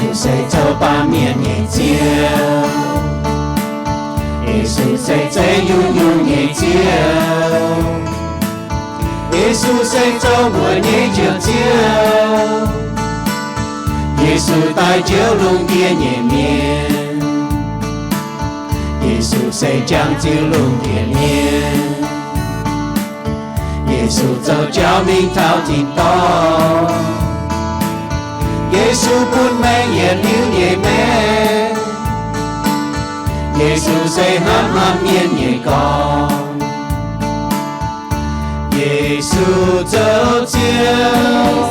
Yesu se zoux baamh mienh nyei Ziouv. Yesu se zeiv nyungc-nyungc nyei Ziouv. Yesu se zoux mbuo nyei Njoux Ziouv. Yesu daaih njoux lungh ndiev nyei mienh. Yesu se jangx ziux lungh ndiev mienh. Yesu zoux jauv mingh taux tin-dorngh. Yesu bun maengc yietc liuz nyei maengc. Yesu se hnamv haaix mienh nyei gorn. Yesu zoux Ziouv.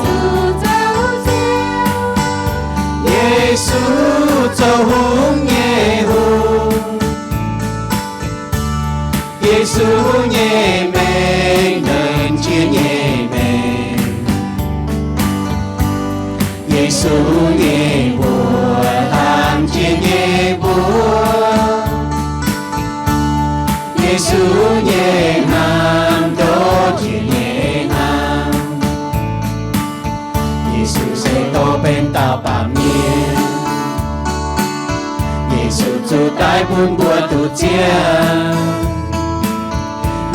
Yesu zoux hungh nyei hungh. Yesu nyei mengh, nernh jiex nyei mengh. Yesu nyei mbuox, hlang jiex nyei mbuox. Yesu nyei hnaangx, ndoqv jiex nyei hnaangx. Yesu se dorh benx dauh baamh mienh. Yesu zuqc daiv bun mbuo duqv ziangh.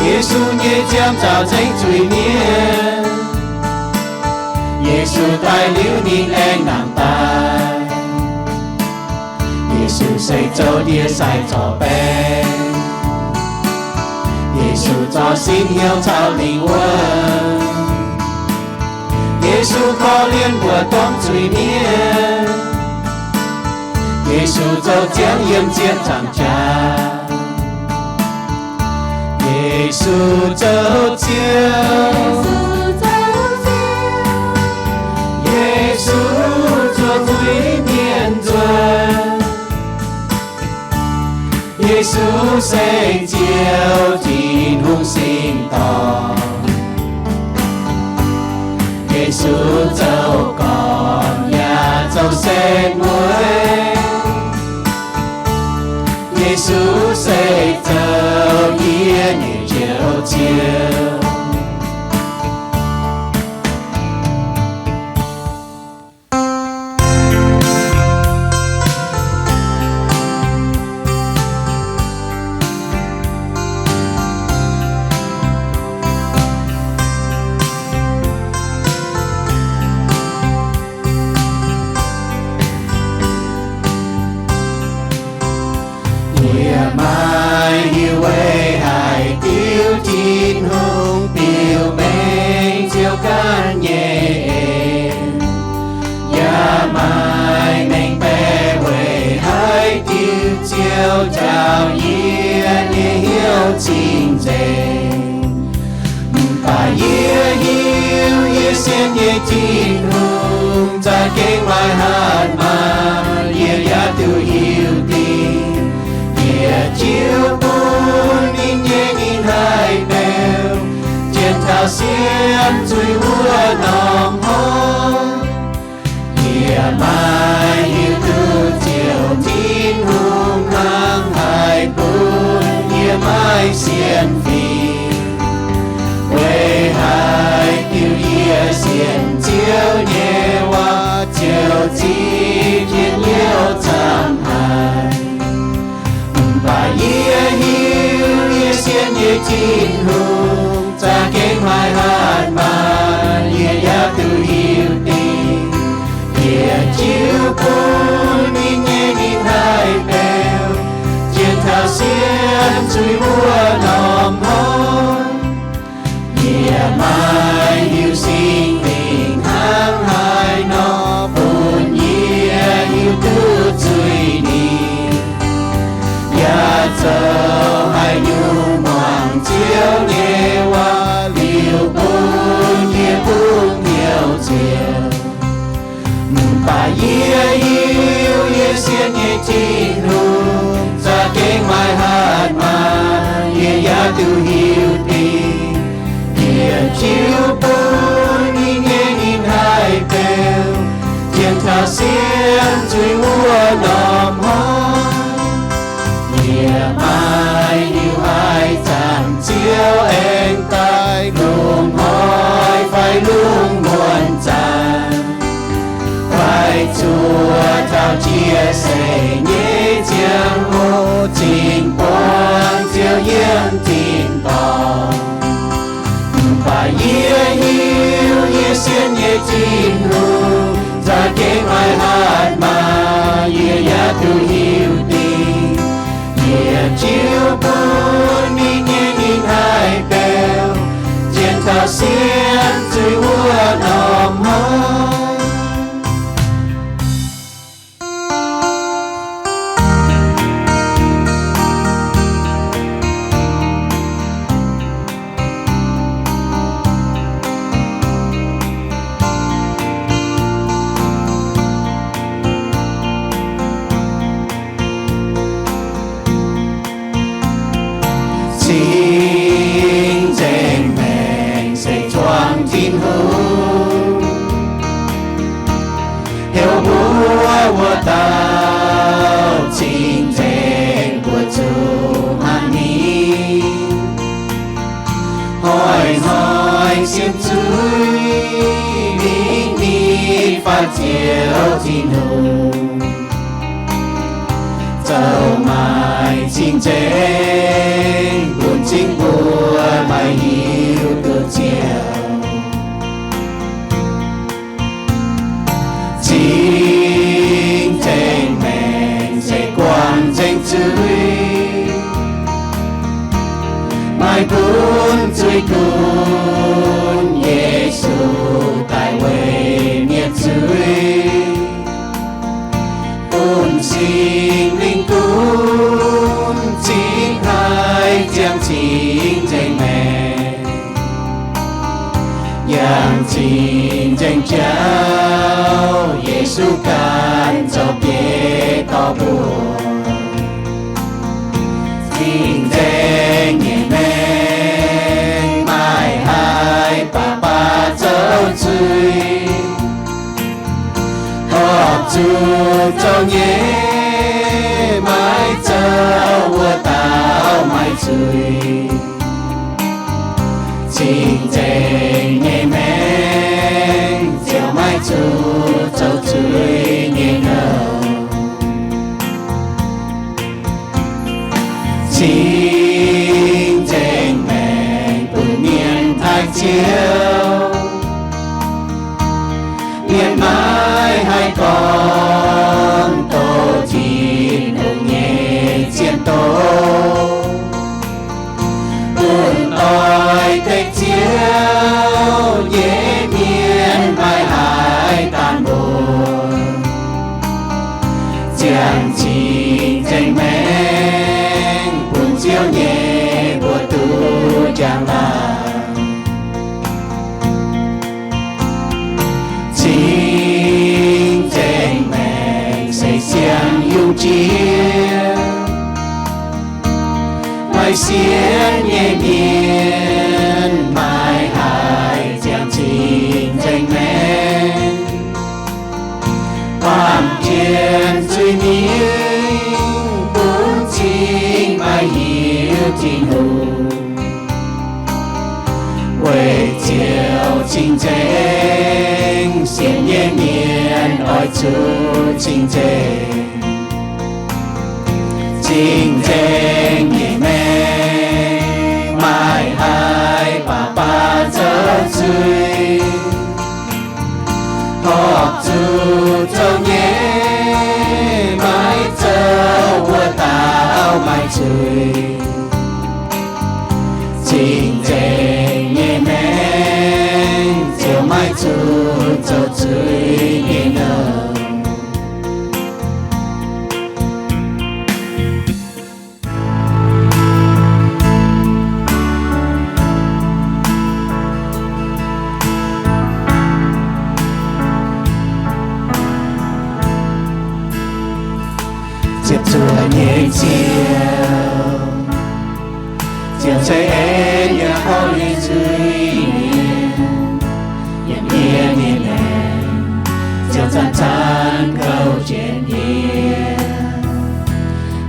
Yesu nyei ziangh zaux nzengc zuiz-mienh. Yesu daiv liuz ninh aengx nangc daaih. Yesu se zoux ndie sai zorc baeng. Yesu zorc sin hnyouv caux lingh wuonh. Yesu korv-lienh mbuo domh zuiz-mienh. Yesu zoux ziangh yiem zien zaangc jaax. Yesu zoux Ziouv. Yesu zuov zuiz-mienh nzuonx. Yesu se Ziouv, Tin-Hungh singx dorngh. Yesu zoux gorn yaac zoux setv mueiz. Yesu se zoux yie nyei Njoux Ziouv. Yie maiv hiuv weic haaix diuc Tin-Hungh biux mengh Ziouv ganh nyei en. Yaac maiv mengh baeqc weic haaix diuc Ziouv njaaux yie nyei hnyouv cing-nzengc. Mv baac yie hiuv yie sienx nyei Tin-Hungh za'gengh maiv hatc maaz, yie yaac duqv hiuv dingc. Yie jiu bun ninh nyei ninh haih beuv, zien taux sienx zuiz wuov norm hmuangv. Yie maiv hiuv duqv Ziouv Tin-Hungh hnangv haaix bun yie maiv sienx fih. Weic haaix diuc yie sienx Ziouv nyei waac ziouc zipv jienv hnyouv camv haic. Mv baac yie hiuv yie sienx nyei Tin-Hungh za'gengh maiv hatc maaz, yie yaac duqv hiuv dingc. Yie jiu bun ninh nyei ninh haih beuv, zien taux sienx zuiz wuov norm se nyei ziangh hoc, cingx buangh Ziouv yiem tin-dorngh. Mv baac yie hiuv yie sienx nyei Tin-Hungh za'gengh maiv hatc maaz, yie yaac duqv hiuv dingc. Yie ziouc bun ninh nyei ninh haih beuv, zien taux sienx zuiz wuov norm hnoi. Cing-nzengc maengc se zuangx Tin-Hungh, heuc mbuo wuov dauh cing-nzengc mbuo zuqc hnaangx ninh. Hnoi-hnoi siemv zuiz mingh ni faatv Ziouv Tin-Hungh, zoux maaih cing-nzengc bun cing mbuo maaih hiuv duqv Ziouv. Cing-nzengc maengc se guangc nzengc zuiz, maaih gunv zuiz gunv Yesu daaih weic mienh zuiz. Bun Singx Lingh gunv cingx haih ziangh cing-nzengc maengc, yangh cing-nzengc jauv Yesu ganh zoux biei dorh mbuo. Cing-nzengc nyei maengc maaih haaix baac baac zoux zuiz, horpc zuqc zoux nyei, maiv zoux wuov dauh maaih zuiz. Cing-nzengc nyei maengc ziouc maiv zuqc zoux zuiz nyei nouh. Cing-nzengc maengc bun mienh taaih Ziouv, mienh maiv haih gorngv doqc Tin-Hungh nyei zien doz. Bun doix-dekc Ziouv nyei mienh maiv haih daanh mbuox, ziangh cing-nzengc maengc bun Ziouv nyei mbuox duqv njang-laangc. Cing-nzengc maengc se siang-yungh jiex, maaih sienx nyei mienh maiv haih ziangh cing-nzengc maengc. Baamh gen zuiz-mingh bun cing maaih hiuv Tin-Hungh. Weic ziouc cing-nzengc sienx nyei mienh oix zuqc cing-nzengc. Cing-nzengc nyei maengc maaih haaix baac baac zoux zuiz, horpc zuqc zoux nyei, maiv zoux wuov dauh maaih zuiz. Cing-nzengc nyei maengc ziouc maiv zuqc zoux zuiz nyei nouh. Ziepc zuoqv nyei Ziouv, Ziouv se en yie horpc nyei zuiz-mienh. Yiem yie nyei maengc, Ziouv zanc-zanc kouv jienv yie.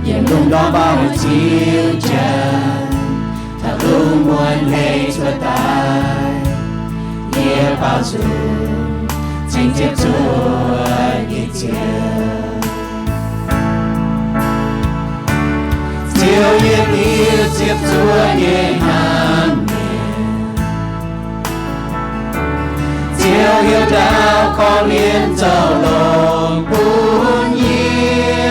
Yiem lungh ndorm bauv ziux jangx, taux lungh muonz hei cuotv daaih, yie baaux nzung cingx ziepc zuoqv nyei Ziouv. ziepc zuoqv nyei hnamv mienh. Ziouv heuc ndau korv-lienh zoux longx bun yie.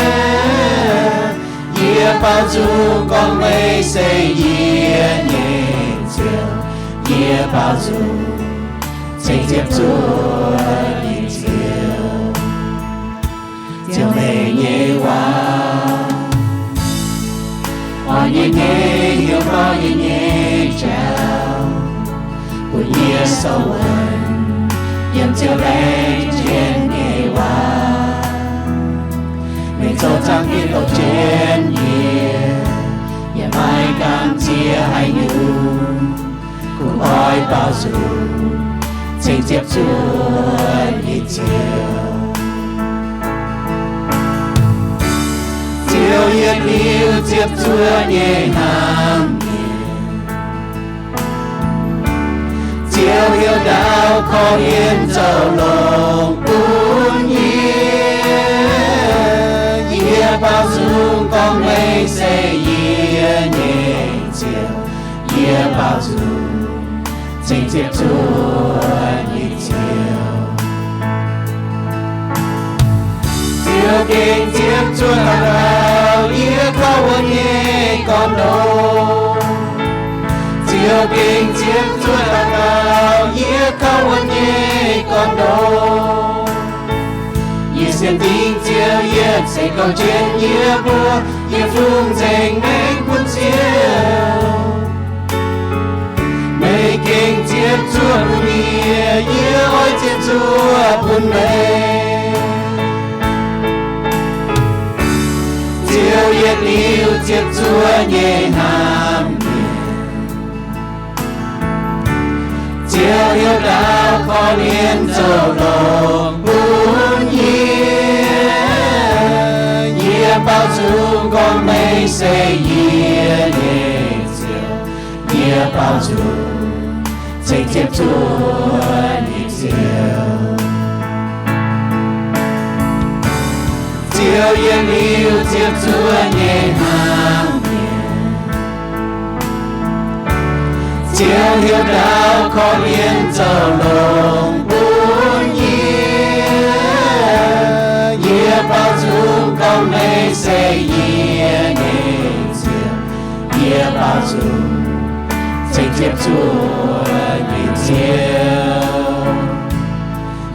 Yie baaux nzung gorngv meih se yie nyei Ziouv. Yie baaux nzung cingx ziepc zuoqv nyei Ziouv. Ziouv, meih nyei waac, oix nyei nyei heuc gorngv yie nyei jauv, bun yie sou wuonv yiem Ziouv laengz jienv nyei waac. Meih zoux zaangc Diex douc jienv yie, yaac maiv gamh nziex haaix nyungc. Kungx oix baaux nzung cingx ziepc zuoqv nyei Ziouv. Ziouv yietc liuz ziepc zuoqv nyei hnamv mienh. Ziouv heuc ndau korv-lienh zoux longx bun yie. Yie baaux nzung gorngv meih se yie nyei Ziouv. Yie baaux nzung cingx ziepc zuoqv nyei Ziouv. Ziouv gengh ziepc zuoqv dauh dauh yie kouv wuov nyei gorn-ndoqv. Ziouv gengh ziepc zuoqv dauh dauh yie kouv wuov nyei gorn-ndoqv. Yie sienx dingc Ziouv yietc seix gouv jienv yie mbuo, yie fungx nzengc maengc bun Ziouv. Meih gengh ziepc zuoqv bun yie, yie oix ziepc zuoqv bun meih. Ziouv yietc liuz ziepc zuoqv nyei hnamv mienh. Ziouv heuc ndau korv-lienh zoux longx bun yie. Yie baaux nzung gorngv meih se yie nyei Ziouv. Yie baaux nzung cingx ziepc zuoqv nyei Ziouv. Ziouv yietc liuz ziepc zuoqv nyei hnamv mienh. Ziouv heuc ndau korv-lienh zoux longx bun yie. Yie baaux nzung gorngv meih se yie nyei Ziouv. Yie baaux nzung cingx ziepc zuoqv nyei Ziouv.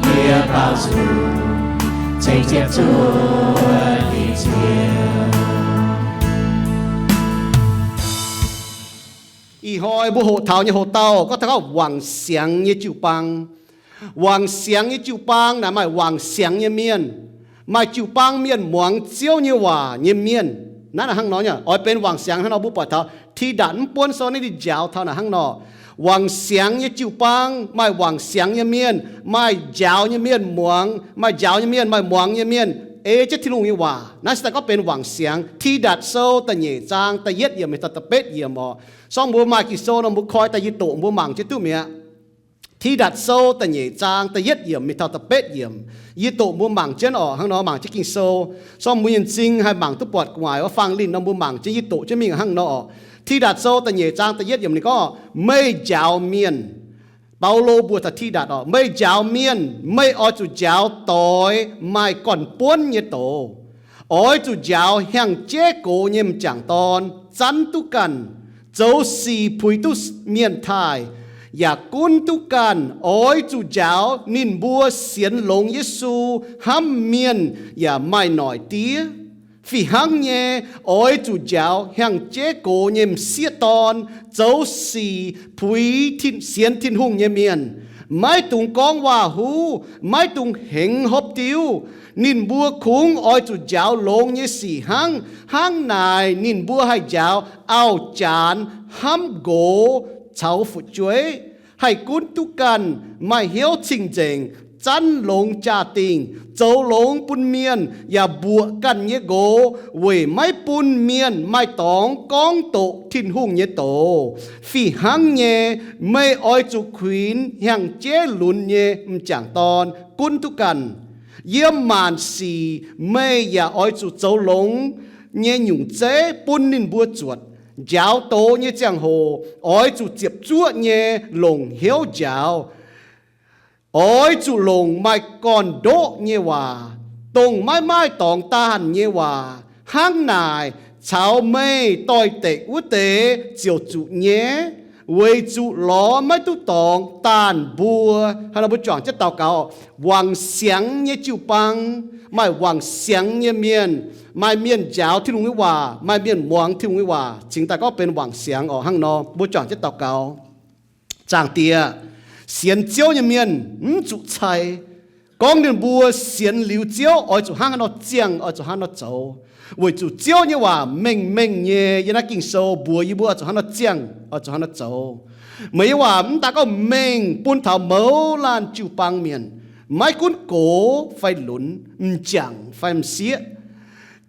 Yie baaux nzung cingx ziepc zuoqv nyei Ziouv. Ih hnoi mbuo hoqc taux nyei hoc-dauh gorngv taux gorngv wangc siangx nyei jiu-baang. Wangc siangx nyei jiu-baang naaic maaih wangc siangx nyei mienh, maaih jiu-baang mienh muangx Ziouv nyei waac nyei mienh. Naaiv naaic hnangv nor nyei, oix benx wangc siangx hnangv nor mbuo buatc taux Tidatc mv buonv sou naaiv ninh njaaux taux naaic hnangv nor. Wangc siangx nyei jiu-baang maaih wangc siangx nyei mienh, maaih njaaux nyei mienh muangx, maaih njaaux nyei mienh, maaih muangx nyei mienh ei jienv Tin-Hungh nyei waac. Naaiv se daaih gorngv benx wangc siangx. Tidatc sou da'nyeic zaang da'yietv yiemc mingh taux da'betv yiemc oc. Sorng mbuo maaih Ging-Sou nor mbuo koi daaih yie doqc mbuo mangc jienv duqv mi'aqv. Tidatc sou da'nyeic zaang da'yietv yiemc mingh taux da'betv yiemc. Yie doqc mbuo mangc jienv oc. Hnangv nor mangc jienv Ging-Sou, sorng mbuo nyei m'zing haih mangc duqv buatc gu'nguaaic wuov fangx linh nor mbuo mangc jienv yie doqc jienv mingh hnangv nor oc. Tidatc sou da'nyeic zaang da'yietv yiemc ninh gorngv, meih njaaux mienh, Baulo mbuox taux Tidatc oc, meih njaaux mienh, meih oix zuqc njaaux doix maaih gorn-buonv nyei doz. Oix zuqc njaaux hiaangx jeiv gox nyei m'jangc dorn zanv duqv ganh, zoux sic puix duqv mienh taaih, yaac gunv duqv ganh. Oix zuqc njaaux ninh mbuo sienx longx Yesu, hnamv mienh yaac maaih noic diev. Fih hnangv nyei, oix zuqc njaaux hiaangx jeiv gox nyei m'sieqv dorn, zoux sic puix tin, sienx Tin-Hungh nyei mienh. Maiv dungx gorngv waac-huv, maiv dungx hengx hopv diuv. Ninh mbuo kungx oix zuqc njaaux longx nyei sic hnangv. Hnangv naaic ninh mbuo haih njaaux auv-janx, hnamv nqox caux fu'jueiv, haih gunv duqv ganh, maaih hnyouv cing-nzengc, zanv longx jaa-dingh, zoux longx bun mienh, yaac mbuoqc ganh nyei nqox, weic maiv bun mienh maaih dorngx gorngv doqc Tin-Hungh nyei doz. Fih hnangv nyei, meih oix zuqc kuinx hiaangx jeiv lunx nyei m'jangc dorn gunv duqv ganh. Yiem maanc sic meih yaac oix zuqc zoux longx nyei nyungc zeiv bun ninh mbuo zuotc. njaaux doz nyei ziangh hoc oix zuqc ziepc zuoqv nyei longc hnyouv njaaux. Oix zuqc longc maaih gorn-ndoqv nyei waac, dongh maiv maaih dorngx daanh nyei waac. Hnangv naaic caux meih doix-dekc wuov deix ziouc zuqc nyaiv, weic zuqc lorz maiv duqv dorngx daanh mbuo. Hnangv nor mbuo juangc jienv daux gaux, wangc siangx nyei jiu-baang, maaih wangc siangx nyei mienh, maaih mienh njaaux Tin-Hungh nyei waac, maaih mienh muangx Tin-Hungh nyei waac, cingx daaih gorngv benx wangc siangx oc. Hnangv nor mbuo juangc jienv daux gaux. Zaangc Diex, sienx Ziouv nyei mienh mv zuqc cai. Gorngv ninh mbuo sienx liuz Ziouv oix zuqc hnangv haaix nor ziangh, oix zuqc hnangv haaix nor zoux, weic zuqc Ziouv nyei waac mengh mengh nyei yiem naaiv Ging-Sou mbuox yie mbuo oix zuqc hnangv haaix nor ziangh, oix zuqc hnangv haaix nor zoux. Meih nyei waac mv daaih gorngv mengh bun taux mouz laanh jiu-baang mienh, maiv gunv gox fai lunx, m'jangc fai m'sieqv.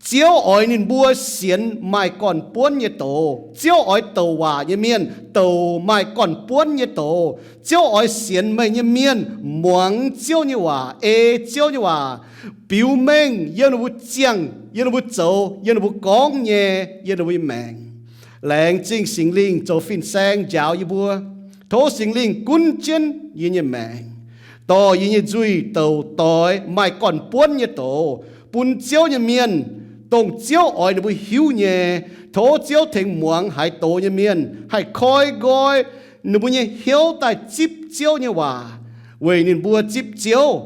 Ziouv oix ninh mbuo sienx maaih gorn-buonv nyei doz. Ziouv oix douc waac nyei mienh douc maaih gorn-buonv nyei doz. Ziouv oix sienx meih nyei mienh muangx Ziouv nyei waac, ei Ziouv nyei waac biux mengh yiem ninh mbuo ziangh, yiem ninh mbuo zoux, yiem ninh mbuo gorngv nyei, yiem ninh mbuo nyei maengc. Laengz zingh Singx Lingh zoux fin-saeng njaaux yie mbuo. Tov Singx Lingh gunv jienv yie nyei maengc, dorh yie nyei nzuih douc doix maaih gorn-buonv nyei doz bun Ziouv nyei mienh, dongh Ziouv oix ninh mbuo hiuv nyei. Tov Ziouv tengx muangx haaix doz nyei mienh haih koi nqoi ninh mbuo nyei hnyouv daaih zipv Ziouv nyei waac weic ninh mbuo zipv Ziouv,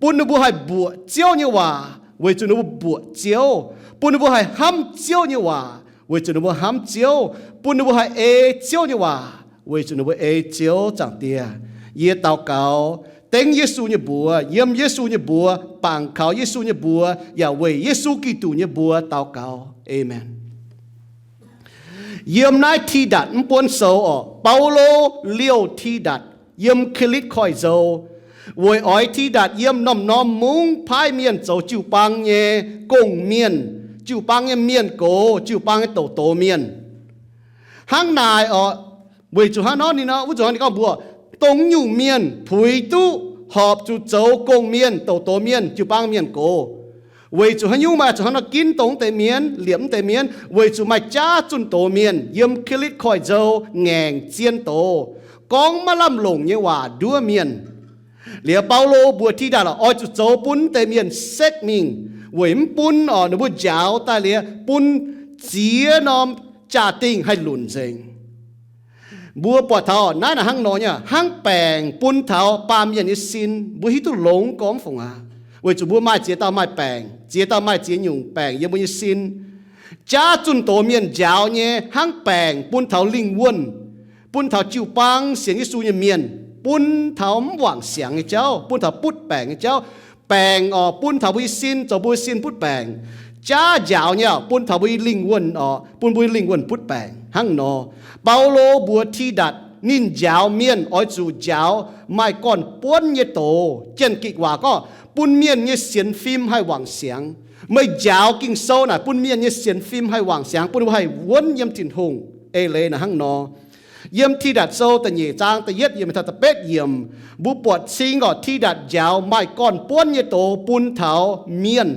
bun ninh mbuo haih mbuoqc Ziouv nyei waac weic zuqc ninh mbuo mbuoqc Ziouv, bun ninh mbuo haih hnamv Ziouv nyei waac weic zuqc ninh mbuo hnamv Ziouv, bun ninh mbuo haih ei Ziouv nyei waac weic zuqc ninh mbuo ei Ziouv. Zaangc Diex, yie daux gaux dengv Yesu nyei mbuox, yiem Yesu nyei mbuox, bangc kaux Yesu nyei mbuox, yaac weic Yesu Giduc nyei mbuox daux gaux. Aamen. Yiem naaiv Tidatc mv buonv sou oc, Baulo liouh Tidatc yiem Kilitv Koiv-Nzou, weic oix Tidatc yiem norm-norm mungv paaiv mienh zoux jiu-baang nyei gong-mienh, jiu-baang nyei mienh gox, jiu-baang nyei douc doz mienh. Hnangv naaic oc, weic zuqc hnangv nor ninh wuov zuqc ninh gorngv mbuox, dongh nyungc mienh puix duqv horpc zuqc zoux gong-mienh, douc doz mienh, jiu-baang mienh gox. Weic zuqc haaix nyungc maaih zuqc hnangv nor ginv dongh deix mienh, liepc mv deix mienh? Weic zuqc maaih jaav zunh doz mienh yiem Kilitv Koiv-Nzou ngaengc zien doz, gorngv maiv lamh longc nyei waac nduov mienh. Liuz Baulo mbuox Tidatc oix zuqc zoux bun mv deix mienh sekv mingh, weic mv bun oc ninh mbuo njaaux daaih liuz bun ziex norm jaa-dingh haih lunc nzengc. Mbuo buatc taux naaiv naaic hnangv nor nyei, hnangv baengc bun taux baamh mienh nyei sin. Mbuo hiuv duqv longx gormx fungc aqv, weic zuqc mbuo maaih ziex dauh maaih baengc, ziex dauh maaih ziex nyungc baengc yiem mbuo nyei sin. Jaav zunh doz mienh njaaux nyei hnangv baengc bun taux lingh wuonh, bun taux jiu-baang sienx Yesu nyei mienh, bun taux mv wangc siangx nyei jauv, bun taux butv baengc nyei jauv. Baengc oc bun taux mbuo nyei sin, zoux mbuo nyei sin butv baengc. Jaav njaaux nyei oc bun taux mbuo nyei lingh wuonh oc, bun mbuo nyei lingh wuonh butv baengc. Hnangv nor, Baulo mbuox Tidatc ninh njaaux mienh oix zuqc njaaux maaih gorn-buonv nyei doz. Janx-Gikc waac gorngv bun mienh nyei sienx fim haih wangc siangx. Meih njaaux Ging-Sou naaic bun mienh nyei sienx fim haih wangc siangx, bun ninh mbuo haih wuonv yiem Tin-Hungh. Eix leiz naaic hnangv nor, yiem Tidatc Sou da'nyeic zaang da'yietv yiemc taux da'betv yiemc, mbuo buatc cing oc Tidatc njaaux maaih gorn-buonv nyei doz bun taux mienh.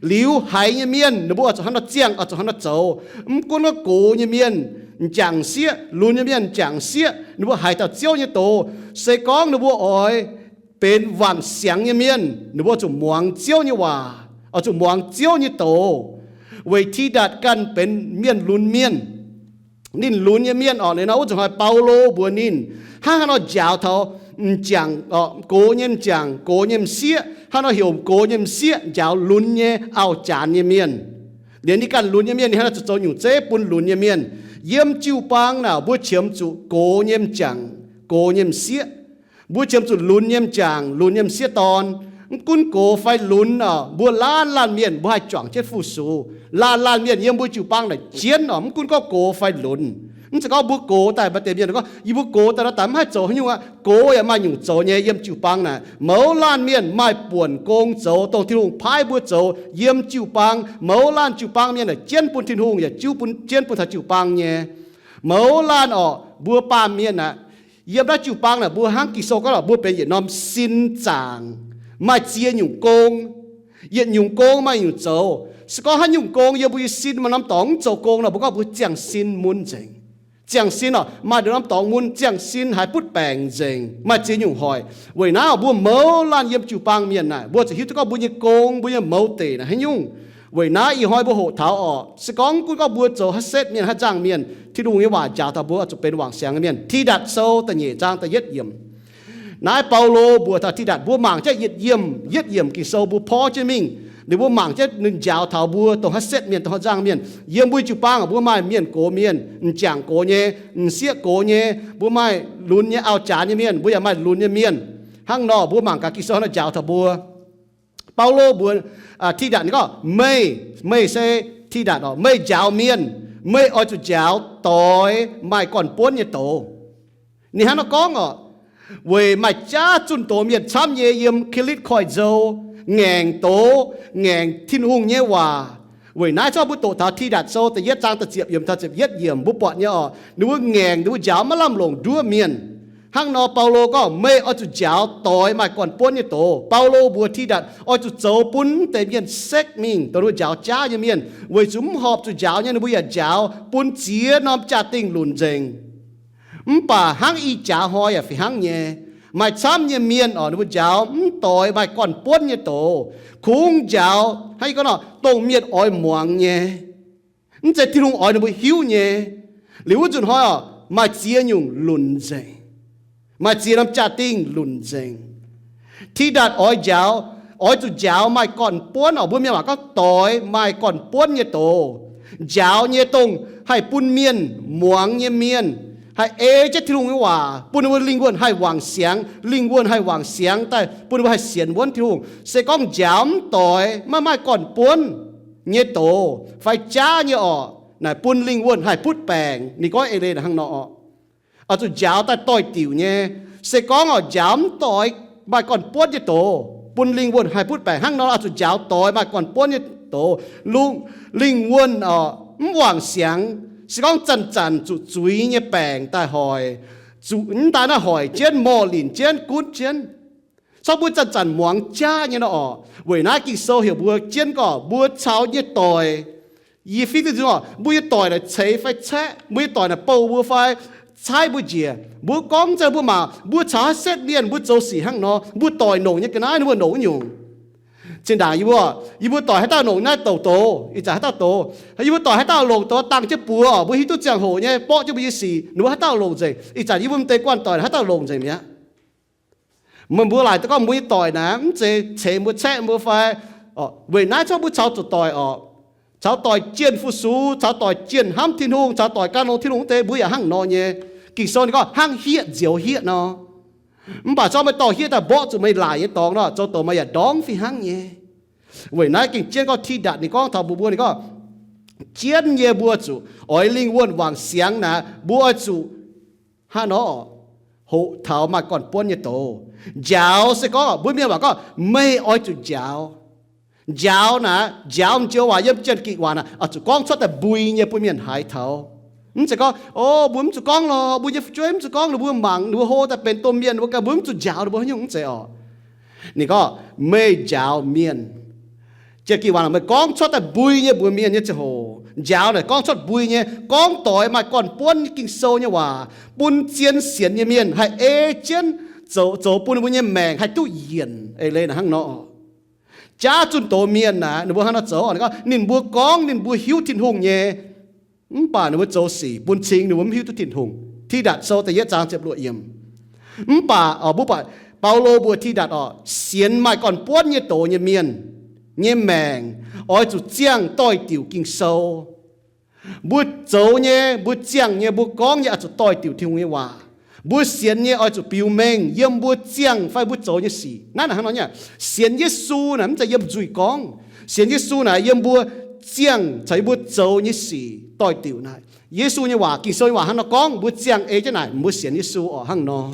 Liuz haiz nyei mienh ninh mbuo oix zuqc hnangv nor ziangh, oix zuqc hnangv nor zoux. Mv gunv gorngv gox nyei mienh m'jangc sieqv, lunx nyei mienh m'jangc sieqv, ninh mbuo haiz dauh Ziouv nyei doz, se gorngv ninh mbuo oix benx wangc siangx nyei mienh, ninh mbuo oix zuqc muangx Ziouv nyei waac, oix zuqc muangx Ziouv nyei doz. Weic Tidatc ganh benx mienh lunx mienh. Ninh lunx nyei mienh oc, liuz nor wuov zuqc hnoi Baulo mbuox ninh hnangv haaix nor njaaux taux m'jangc, gox nyei m'jangc, gox nyei m'sieqv, hnangv haaix nor heuc gox nyei m'sieqv njaaux lunx nyei auv-janx nyei mienh. Liuz ninh ganh lunx nyei mienh, ninh hnangv haaix nor zuqc zoux nyungc zeiv bun lunx nyei mienh. Yiem jiu-baang naaic mbuo qiemx zuqc gox nyei m'jangc, gox nyei m'sieqv. Mbuo qiemx zuqc lunx nyei m'jangc, lunx nyei m'sieqv dorn. Mv gunv gox fai lunx oc, mbuo laanh laanh mienh mbuo haih juangc jienv fu-sux. Laanh laanh mienh yiem mbuo jiu-baang naaic jienv oc, mv gunv gorngv gox fai lunx. Mv zeiz gorngv mbuo gox daaih maaih deix mienh gorngv, yie mbuo gox daaih nor daaih mv haih zoux haaix nyungc aqv. Gox yaac maaih nyungc zoux nyei. Yiem jiu-baang naaic mouz laanh mienh maaih buonc gong zoux, dongh Tin-Hungh paaiv mbuo zoux. Yiem jiu-baang mouz laanh jiu-baang mienh naaic jienv bun Tin-Hungh yaac jiu bun, jienv bun taux jiu-baang nyei. Mouz laanh oc, mbuo baamh mienh aqv, yiem naaiv jiu-baang naaic mbuo hnangv Ging-Sou gorngv oc, mbuo benx yietc norm sin zaangc, maaih ziex nyungc gong. Yietc nyungc gong maaih nyungc zoux. Se gorngv haaix nyungc gong yiem mbuo nyei sin maaih norm dorngx mv zoux gong nor, mbuo gorngv mbuo ziangh sin mun nzengc. Ziangh sin oc, maaih norm dorngx mun, ziangh sin haiz butv baengc nzengc, maaih ziex nyungc hoic. Weic naaiv oc, mbuo mouz laanh yiem jiu-baang mienh naaic, mbuo zuqc hiuv duqv gorngv mbuo nyei gong, mbuo nyei mouz deic naaic haaix nyungc. Weic naaiv ih hnoi mbuo hoqc taux oc, se gorngv gunv gorngv mbuo zoux haaix setv mienh, haaix nzangc mienh, Tin-Hungh nyei waac njaaux taux mbuo zuqc benx wangc siangx nyei mienh. Tidatc Sou da'nyeic zaang da'yietv yiemc. Naaiv Baulo mbuox taux Tidatc, mbuo mangc jienv yietc yiemc, yietv yiemc Ging-Sou mbuo porv jienv mingh. Ninh mbuo mangc jienv ninh njaaux taux mbuo dongh haaix setv mienh, dongh haaix nzangc mienh. Yiem mbuo jiu-baang mbuo maaih mienh gox mienh, m'jangc gox nyei, m'sieqv gox nyei, mbuo maaih lunx nyei, auv-jaax nyei mienh, mbuo yaac maaih lunx nyei mienh. Hnangv nor mbuo mangc gaax Ging-Sou hnangv nor njaaux taux mbuo. Baulo mbuox Tidatc ninh gorngv, meih, meih se Tidatc oc, meih njaaux mienh, meih oix zuqc njaaux doix maaih gorn-buonv nyei doz. Ninh hnangv nor gorngv oc, weic maaih jaav zunh doz mienh camv nyei yiem Ga'litv Koiv-Nzou ngaengc doz, ngaengc Tin-Hungh nyei waac. Weic naaiv zorqv mbuo doqc taux Tidatc Sou da'yietv zaang da'ziepc yiemc taux ziepc yietv yiemc mbuo buatc nyei oc, ninh mbuo ngaengc, ninh mbuo njaaux maiv lamh longc nduov mienh. Hnangv nor Baulo gorngv, meih oix zuqc njaaux doix maaih gorn-buonv nyei doz. Baulo mbuox Tidatc oix zuqc zoux bun deix mienh sekv mingh, dongh ninh mbuo njaaux jaav nyei mienh, weic zuqc mv horpc zuqc njaaux nyei ninh mbuo yaac njaaux, bun ziex norm jaa-dingh lunc nzengc. Mv baac hnangv ih jaax hnoi yaac fih hnangv nyei, maaih camv nyei mienh oc, ninh mbuo njaaux mv doix maaih gorn-buonv nyei doz, kungx njaaux hnangv yie gorngv nor, dongh mienh oix muangx nyei, mv zeiz Tin-Hungh oix ninh mbuo hiuv nyei. Liuz wuov nzunc hnoi oc, maaih ziex nyungc lunc nzengc, maaih ziex norm jaa-dingh lunc nzengc. Tidatc oix njaaux, oix zuqc njaaux maaih gorn-buonv oc, mbuo mienh waac gorngv doix maaih gorn-buonv nyei doz. Njaaux nyei dongh haih bun mienh muangx nyei mienh, haih ei jienv Tin-Hungh nyei waac, bun ninh mbuo lingh wuonh haih wangc siangx, lingh wuonh haih wangc siangx daaih bun ninh mbuo haih sienx wuonv Tin-Hungh. Se gorngv njaaux mv doix, maiv maaih gorn-buonv nyei doz fai jaav nyei orqc, naaic bun lingh wuonh haih butv baengc. Ninh gorngv eix leiz hnangv nor orqc. Oix zuqc njaaux daaih doix-diuc nyei. Se gorngv oix njaaux mv doix maaih gorn-buonv nyei doz, bun lingh wuonh haih butv baengc hnangv nor, oix zuqc njaaux doix maaih gorn-buonv nyei doz. Lungh, lingh wuonh oc, mv wangc siangx. Se gorngv zanc-zanc zuqc zuiz nyei baengc daaih hoic, zuqc mv daaih naaiv hoic jienv, morh linc jienv, gunv jienv, corc mbuo zanc-zanc muangx jaav nyei nor orqc. Weic naaiv Ging-Sou heuc mbuo jienv gorngv mbuo caux nyei doic, yie fiev duqv nzung orqc, mbuo nyei doic naaic ceix fai caeqv, mbuo nyei doic naaic bouh mbuo fai caaiv mbuo njiec, mbuo gorngv zanc mbuo mangc, mbuo caux haaix setv mienh mbuo zoux sic hnangv nor, mbuo doic longc nyei ga'naaiv ninh mbuo longc wuov nyungc. Zinh ndaangc yie mbuo, yie mbuo doic haaix dauh longc naaiv douc doz, ih zanc haaix dauh doz. Yie mbuo doic haaix dauh longc doz dangh jienv buoz, mbuo hiuv duqv ziangh hoc nyei, borqv jienv mbuo nyei sic, ninh mbuo haaix dauh longc nzengc. Ih zanc yie mbuo m'deix guanh doic haaix dauh longc nzengc mi'aqv. Meih mbuo laaic duqv gorngv mbuo nyei doic naaic mv zeiz ceix mbuo caeqv mbuo fai, weic naaiv zorqv mbuo caux zuqc doic orqc. Caux doic jienh fu-sux, caux doic jienh hnamv Tin-Hungh, caux doic gan longx Tin-Hungh wuov deix, mbuo yaac hnangv nor nyei. Ging-Sou ninh gorngv hnangv hieqv nzioux hieqv nor. Mv baac zorqv meih dorh hieqv daaih mborqv zuqc meih laaic nyei dorngx nor, zoux douc meih yaac ndorngv fih hnangv nyei. Weic naaiv gengh jienv gorngv Tidatc ninh gorngv taux mbuo, mbuo ninh gorngv, jienv nyei mbuo zuqc oix lingh wuonh wangc siangx naaic, mbuo oix zuqc hnangv nor hoqc taux maaih gorn-buonv nyei doz. Njaaux se gorngv mbuo mienh waac gorngv meih oix zuqc njaaux. Njaaux naaic, njaaux m'njoux waac yiem Janx-Gikc waac naaic oix zuqc gorngv cuotv daaih mbui nyei bun mienh haiz taux. Mv zeiz gorngv, o, mbuo mv zuqc gorngv lorqc, mbuo nyei fu'jueiv mv zuqc gorngv, ninh mbuo mangc, ninh mbuo hlo daaih benx domh mienh, mbuo ganh mbuo mv zuqc njaaux ninh mbuo haaix nyungc, mv zeiz orqc. Ninh gorngv, meih njaaux mienh. Janx-Gikc waac naaic, meih gorngv cuotv daaih mbui nyei mbuox mienh nyei ziangh hoc. Njaaux naaic gorngv cuotv mbui nyei, gorngv doix maaih gorn-buonv nyei Ging-Sou nyei waac bun zien sienx nyei mienh haih ei jienv zoux, zoux bun ninh mbuo nyei maengc haih duqv yienc. Eix leiz naaic hnangv nor. Jaav zunh doz mienh naaic, ninh mbuo hnangv nor zoux, ninh gorngv ninh mbuo gorngv ninh mbuo hiuv Tin-Hungh nyei, mv baac ninh mbuo zoux sic bun cing ninh mbuo mv hiuv duqv Tin-Hungh. Tidatc Sou da'yietv zaang ziepc luoqc yiemc. Mv baac, o, mbuo buatc Baulo mbuox Tidatc orqc, sienx maaih gorn-buonv nyei doz nyei mienh nyei maengc oix zuqc ziangh doix-diuc Ging-Sou. Mbuo zoux nyei, mbuo ziangh nyei, mbuo gorngv nyei oix zuqc doix-diuc Tin-Hungh nyei waac. Mbuo sienx nyei oix zuqc biux mengh yiem mbuo ziangh fai mbuo zoux nyei sic. Naaiv naaic hnangv nor nyei. Sienx Yesu naaic mv zeiz yiem nzuih gorngv. Sienx Yesu naaic yiem mbuo ziangh caux yiem mbuo zoux nyei sic doix-diuc naaic. Yesu nyei waac, Ging-Sou nyei waac hnangv nor gorngv, mbuo ziangh ei jienv naaic, mbuo sienx Yesu orqc, hnangv nor.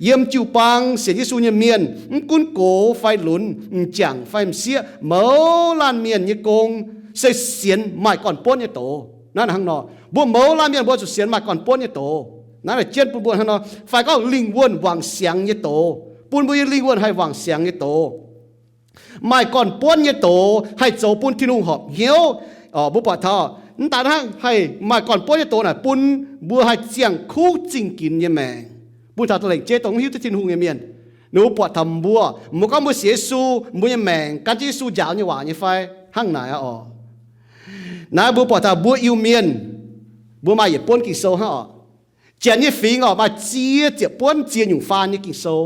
Yiem jiu-baang sienx Yesu nyei mienh, mv gunv gox fai lunx, m'jangc fai m'sieqv, mouz laanh mienh nyei gong se sienx maaih gorn-buonv nyei doz. Naaiv hnangv nor, mbuo mouz laanh mienh mbuo zuqc sienx maaih gorn-buonv nyei doz. Naaiv naaic jienv bun mbuo hnangv nor, fai gorngv lingh wuonh wangc siangx nyei doz, bun mbuo nyei lingh wuonh haih wangc siangx nyei doz. Maaih gorn-buonv nyei doz haih zoux bun Tin-Hungh horpc hnyouv. Mbuo buatc taux mv daaih hnangv, haih maaih gorn-buonv nyei doz naaic bun mbuo haih ziangh kuv zingh ginx nyei maengc, bun taux lengc jeiv dongh mv hiuv duqv Tin-Hungh nyei mienh. Ninh mbuo buatc taux mbuo, mbuo gorngv mbuo sienx Yesu, mbuo nyei maengc gan jienv Yesu njaaux nyei waac nyei fai? Hnangv naaic oc. Naaiv mbuo buatc taux mbuo Iu-Mienh, mbuo maaih yietc buonv Ging-Sou hnangv oc. Janx nyei fingx oc, maaih ziex ziepc buonv ziex nyungc faan nyei Ging-Sou.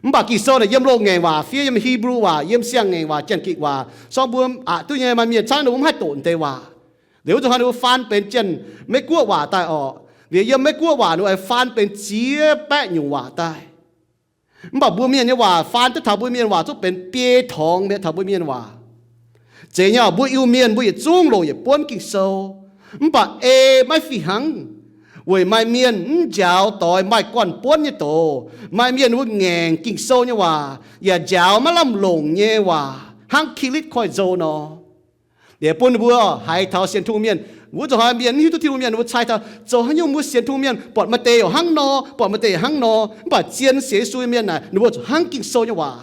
Mv baac Ging-Sou naaic yiem loz-ngaengc waac fiev, yiem Hipv^lu waac, yiem siang-ngaengc waac, Janx-Gikc waac, sorng mbuo aqc duqv nyei. Maaih mienh camv ninh mbuo mv haih doqc deix waac. Liuz wuov zanc hnoi ninh mbuo faan benx Janx-Meiv-Guoqv waac daaih oc. Liuz yiem Meiv-Guoqv waac ninh mbuo faan benx ziex baeqv nyungc waac daaih. Mv baac mbuo Mienh nyei waac faan duqv taux mbuo Mienh waac zungv benx biei torngx mi'aqv taux mbuo Mienh waac. Zeiz nyei oc, mbuo Iu-Mienh mbuo yietc zungv longc yietc buonv Ging-Sou, mv baac ei maiv fih hnangv. Weic maaih mienh mv njaaux doix maaih gorn-buonv nyei doz. Maaih mienh wuov ngaengc Ging-Sou nyei waac yaac njaaux maiv lamh longc nyei waac hnangv kilitv koiv-nzou nor. Liuz bun ninh mbuo haiz taux sienx Tin-Hungh mienh, wuov zanc hnoi mienh mv hiuv duqv Tin-Hungh mienh, ninh mbuo cai taux zoux haaix nyungc mbuo sienx Tin-Hungh mienh buatc maaih deix heuc hnangv nor, buatc maaih deix hnangv nor. Mv baac zien sienx Yesu nyei mienh naaic ninh mbuo zuqc hnangv Ging-Sou nyei waac.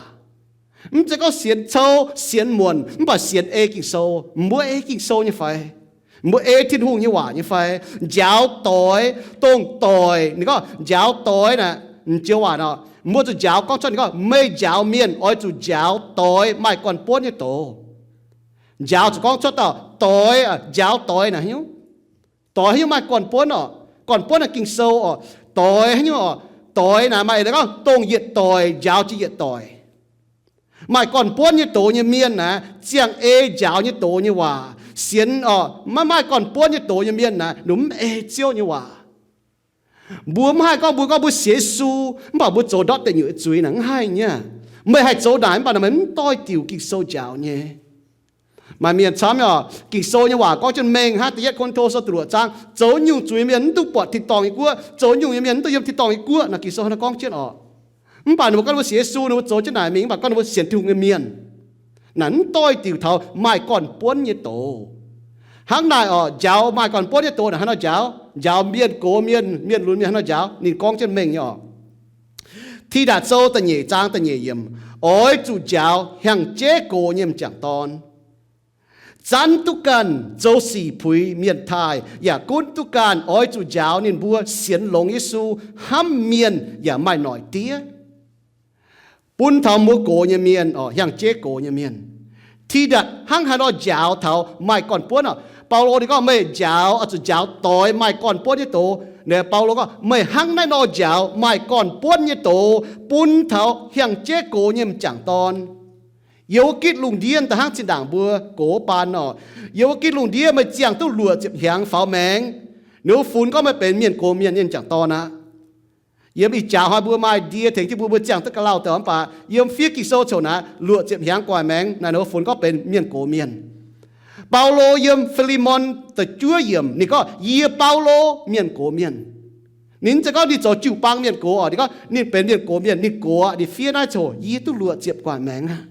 Mv zeiz gorngv sienx cou, sienx muonc, mv baac sienx ei Ging-Sou. Mbuo ei Ging-Sou nyei fai? Mbuo ei Tin-Hungh nyei waac nyei fai? Njaaux doix, dongh doic, ninh gorngv njaaux doix naaic, m'joux waac nor, mbuo zuqc njaaux gorngv cuotv, ninh gorngv meih njaaux mienh oix zuqc njaaux doix maaih gorn-buonv nyei doz. Njaaux zuqc gorngv cuotv dauh doix, njaaux doix naaic haaix nyungc? Doix haaix nyungc maaih gorn-buonv oc? Gorn-buonv naaic Ging-Sou oc. Doix haaix nyungc oc? Doix naaic maaih eix leiz gorngv dongh yietc doic njaaux jiex yietc doic. Maaih gorn-buonv nyei doz nyei mienh naaic, ziangh ei njaaux nyei doz nyei waac. Sienx oc, maiv maaih gorn-buonv nyei doz nyei mienh naaic, ninh mv ei Ziouv nyei waac. Mbuo mv haih gorngv mbuo, gorngv mbuo sienx Yesu, mv baac mbuo zoux ndortv deic nyuoqc nyei zuiz naaic, mv haih nyei. Meih haih zoux naaic, mv baac naaic meih mv doix-diuc Ging-Sou njaaux nyei. Maaih mienh camv oc, Ging-Sou nyei waac gorngv jienv mengh hnangv da'yietv Ko^lin^to sou da'luoqc zaang, zoux nyungc zuiz mienh mv dungx buatc tin-dorngh nyei guoqv, zoux nyungc nyei mienh mv dungx yiem tin-dorngh nyei guoqv. Naaiv Ging-Sou hnangv naaiv gorngv jienv oc. Mv baac ninh mbuo gorngv ninh mbuo sienx Yesu, ninh mbuo zoux jienv naaic mingh, mv baac gorngv ninh mbuo sienx Tin-Hungh nyei mienh naaic, mv doix-diuc taux maaih gorn-buonv nyei doz. Hnangv naaic oc, njaaux maaih gorn-buonv nyei doz naaic hnangv nor njaaux, njaaux mienh gox mienh, mienh lunx mienh hnangv nor njaaux. Ninh gorngv jienv mengh nyei oc. Tidatc Sou da'nyeic zaang da'nyeic yiemc, oix zuqc njaaux hiaangx jeiv gox nyei m'jangc dorn. Zanv duqv ganh zoux sic puix mienh taaih, yaac gunv duqv ganh oix zuqc njaaux ninh mbuo sienx longx Yesu, hnamv mienh yaac maaih noic diev. Bun taux mbuo gox nyei mienh oc, hiaangx jeiv gox nyei mienh. Tidatc hnangv haaix nor njaaux taux maaih gorn-buonv oc? Baulo ninh gorngv meih njaaux, oix zuqc njaaux doix maaih gorn-buonv nyei doz. Naaiv Baulo gorngv meih hnangv naaiv nor njaaux maaih gorn-buonv nyei doz bun taux hiaangx jeiv gox nyei m'jangc dorn. Yiem wuov gitv lungh ndiev da'hnangv zinh ndaangc mbuo gox baan oc. Yiem wuov gitv lungh ndiev meih ziangh duqv luoqc ziepc hnyangx faaux maengx, ninh mbuo funx gorngv meih benx mienh gox mienh nyei m'jangc dorn aqv. Yiem ih jaax hnoi mbuo maaih ndie tengx jienv mbuo, mbuo ziangh duqv ga'lauh deix mv baac yiem fiev Ging-Sou ziouc naaic luoqc ziepc hnyangx gu'nguaaic maengx naaic ninh mbuo funx gorngv benx mienh gox mienh. Baulo yiem Fi^li^mon da'juov yiemc ninh gorngv, yie Baulo mienh gox mienh. Ninh mv zeiz gorngv ninh zoux jiu-baang mienh gox oc, ninh gorngv ninh benx mienh gox mienh, ninh gox aqv. Ninh fiev naaiv ziouc yie duqv luoqc ziepc gu'nguaaic maengx aqv.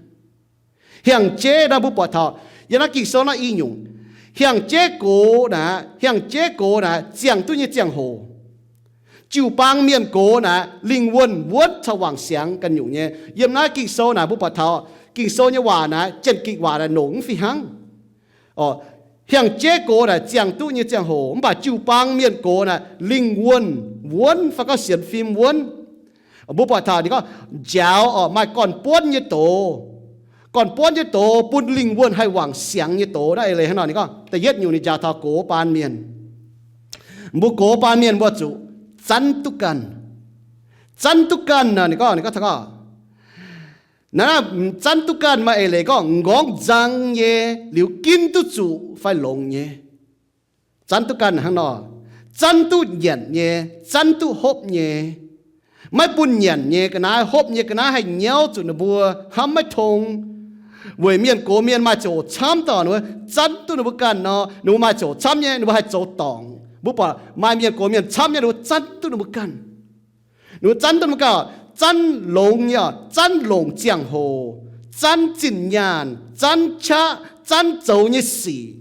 Hiaangx jeiv naaiv mbuo buatc taux yiem naaiv Ging-Sou naaiv i nyungc, hiaangx jeiv gox naaic, hiaangx jeiv gox naaic ziangh duqv nyei ziangh hoc, jiu-baang mienh gox naaic lingh wuonh wuonv caux wangc siangx ganh nyungc nyei. Yiem naaiv Ging-Sou naaic mbuo buatc taux Ging-Sou nyei waac naaic, Janx-Gikc waac naaic nongc mv fih hnangv. Hiaangx jeiv gox naaic ziangh duqv nyei ziangh hoc, mv baac jiu-baang mienh gox naaic lingh wuonh wuonv fai gorngv sienx fim wuonv. Mbuo buatc taux ninh gorngv njaaux oc maaih gorn-buonv nyei doz. Gorn-buonv nyei doz bun lingh wuonh haih wangc siangx nyei doz. Naaiv eix leiz hnangv nor ninh gorngv da'yietv nyungc ninh njaaux taux gox baan mienh. Mbuo gox baan mienh mbuo zuqc zanv duqv ganh. Zanv duqv ganh naaic ninh gorngv, ninh gorngv taux gorngv naaiv, zanv duqv ganh maaih eix leiz gorngv m'nqorngv nzang nyei liuz ginv duqv zuqc fai longx nyei. Zanv duqv ganh hnangv nor, zanv duqv nyanc nyei, zanv duqv hopv nyei. Maiv bun nyanc nyei ga'naaiv, hopv nyei ga'naaiv haih nyauv zuqc ninh mbuo hnamv maiv tong. Weic mienh gox mienh maaih ziangh hoc camv daaih ninh mbuo zanv duqv ninh mbuo ganh nor, ninh mbuo maaih ziangh hoc camv nyei ninh mbuo haih zoux dorngc. Mbuo buatc maaih mienh gox mienh camv nyei ninh mbuo zanv duqv ninh mbuo ganh. Ninh mbuo zanv duqv ninh mbuo ganh, zanv longx nyei, zanv longc ziangh hoc, zanv zinh nyaanh, zanv qaqv, zanv zoux nyei sic.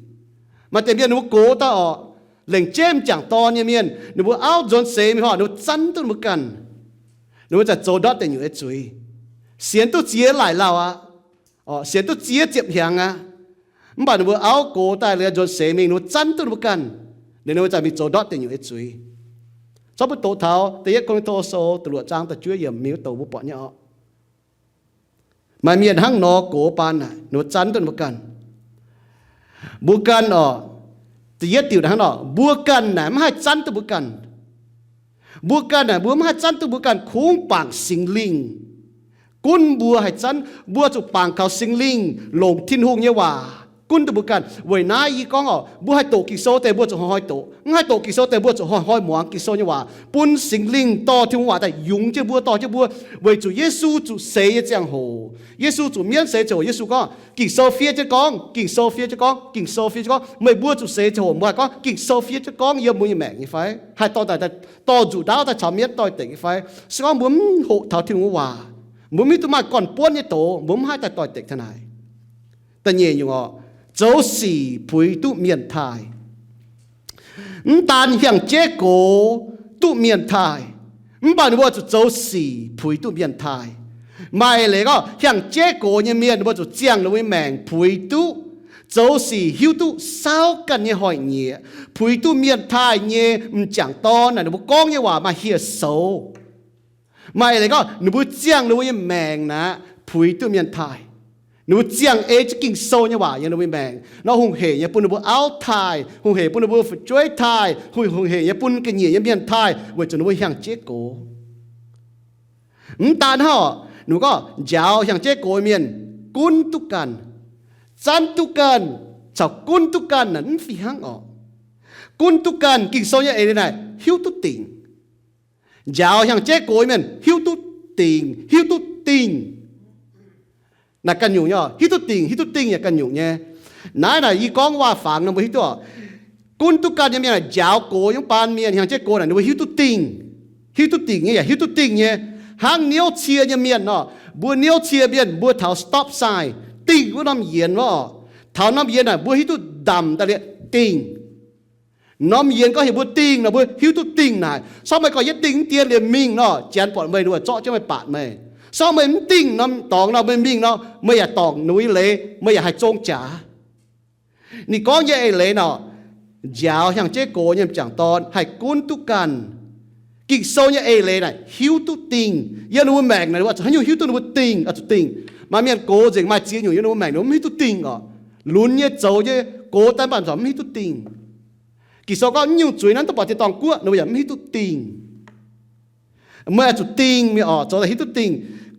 Maaih deix mienh ninh mbuo gox daaih oc, lengc jeiv m'jangc dorn nyei mienh, ninh mbuo auv nzuonx seix mingh hnoi ninh mbuo zanv duqv ninh mbuo ganh. Ninh mbuo zaqc zoux ndortv deic nyuoqc nyei zuiz, sienx duqv ziex laaic lauh aqv. sienx duqv ziex ziepc hnyangx aqv. Mv baac ninh mbuo auv gox daaih liuz nzuonx seix mingh, ninh mbuo zanv duqv ninh mbuo ganh. Liuz ninh mbuo za'gengh mingh zoux ndortv deic nyuoqc nyei zuiz. Zorqv mbuo doqc taux da'yietv Ko^lin^to Sou da'luoqc zaang da'juov yiemc mingh wuov douc mbuo buatc nyei orqc. Maaih mienh hnangv nor gox baan naaic, ninh mbuo zanv duqv ninh mbuo ganh. Mbuo ganh orqc, da'yietv diuc hnangv nor, mbuo ganh naaic maiv haih zanv duqv mbuo ganh. Mbuo ganh naaic mbuo maiv haih zanv duqv mbuo ganh, kungx bangc Singx Lingh gunv mbuo haih zanv. Mbuo zuqc bangc kaux Singx Lingh, longc Tin-Hungh nyei waac gunv duqv mbuo ganh. Weic naaiv yie gorngv orqc, mbuo haih doqc Ging-Sou deix mbuo zuqc hnoi-hnoi doqc, mv haih doqc Ging-Sou deix mbuo zuqc hnoi-hnoi muangx Ging-Sou nyei waac, bun Singx Lingh dorh Tin-Hungh waac daaih yungz jienv mbuo, dorh jienv mbuo. Weic zuqc Yesu zuqc seix nyei ziangh hoc, Yesu zuqc mienv seix ziangh hoc, Yesu gorngv, Ging-Sou fiev jienv gorngv, Ging-Sou fiev jienv gorngv, Ging-Sou fiev jienv gorngv, meih mbuo zuqc seix ziangh hoc mbuo haih gorngv Ging-Sou fiev jienv gorngv yiem mbuo nyei maengc nyei fai? Haih dorh, dorh nzuqc ndaauv daaih caux mienv doix-dekc nyei fai? Se gorngv mbuo mv hoqc taux Tin-Hungh nyei waac, mbuo mv hiuv duqv maaih gorn-buonv nyei doz, mbuo mv haih daaih doix-dekc taux naaic. Da'nyeic nyungc orqc, zoux sic puix duqv mienh taaih. Mv daan hiaang-jeiv gox duqv mienh taaih, mv baac ninh mbuo zuqc zoux sic puix duqv mienh taaih. Maaih leiz gorngv hiaang-jeiv gox nyei mienh ninh mbuo zuqc ziangh ninh mbuo nyei maengc puix duqv, zoux sic hiuv duqv saauv ganh nyei hoic nyieqc, puix duqv mienh taaih nyei m'jangc dorn naaic ninh mbuo gorngv nyei waac maaih hieh soux. Maaih leiz gorngv ninh mbuo ziangh ninh mbuo nyei maengc naaic puix duqv mienh taaih. Ninh mbuo ziangh ei jienv Ging-Sou nyei waac yiem ninh mbuo nyei maengc nor, hungh heic nyei bun ninh mbuo auv taaih, hungh heic bun ninh mbuo fu'jueiv taaih, hungh, hungh heic nyei bun ga'nyiec nyei mienh taaih, weic zuqc ninh mbuo hiaang-jeiv gox. Mv daan hnangv, ninh mbuo gorngv njaaux hiaang-jeiv gox mienh gunv duqv ganh, zanv duqv ganh, caux gunv duqv ganh naaic mv fih hnangv orqc. Gunv duqv ganh, Ging-Sou nyei eix leiz naaic hiuv duqv dingc. Njaaux hiaang-jeiv gox mienh hiuv duqv dingc, hiuv duqv dingh. Naaic ganh nyungc nyei, hiuv duqv dingc, hiuv duqv dingh yaac ganh nyungc nyei. Naaiv naaic yie gorngv waac-fangx nor mbuo hiuv duqv orqc. Gunv duqv ganh nyei mienh, njaaux gox nyei baan mienh, hiaang-jeiv gox naaic ninh mbuo hiuv duqv dingh. Hiuv duqv dingc nyei yaac hiuv duqv dingh nyei. Hnangv niouv cie nyei mienh orqc, mbuo niouv cie mienh mbuo taux stop sign, dingh wuov norm yienx wuov orqc. Taux norm yienx naaic mbuo hiuv duqv ndamc daaih liuz dingh. Norm yienx gorngv heuc mbuo dingh nor mbuo hiuv duqv dingh naaic. Se gorngv meih gorngv yietv dingh mv dien liuz mingh nor, janx buatc meih, ninh mbuo zorqv jienv meih baatc meih. Se gorngv meih mv dingh norm dorngx nor meih mingh nor, meih yaac dorngc ninh mbuo nyei leiz, meih yaac haih zong jaax. Ninh gorngv nyei eix leiz nor, njaaux hiaang-jeiv gox nyei m'jangc dorn haih gunv duqv ganh. Ging-Sou nyei eix leiz naaic hiuv duqv dingh. Yiem ninh mbuo maengc naaic ninh mbuo zuqc haaix nyungc hiuv duqv ninh mbuo dingh, oix zuqc dingh. Maaih mienh gox nzengc maaih ziex nyungc yiem ninh mbuo maengc ninh mbuo mv hiuv duqv dingh orqc. Lunx nyei zoux nyei, gox daaih mv baac zuqc mv hiuv duqv dingh. Ging-Sou gorngv nyungc zuiz naaiv duqv buatc tin-dorngh guoqv, ninh mbuo yaac mv hiuv duqv dingh. Meih oix zuqc dingh mingh orqc, zoux daaih hiuv duqv dingh,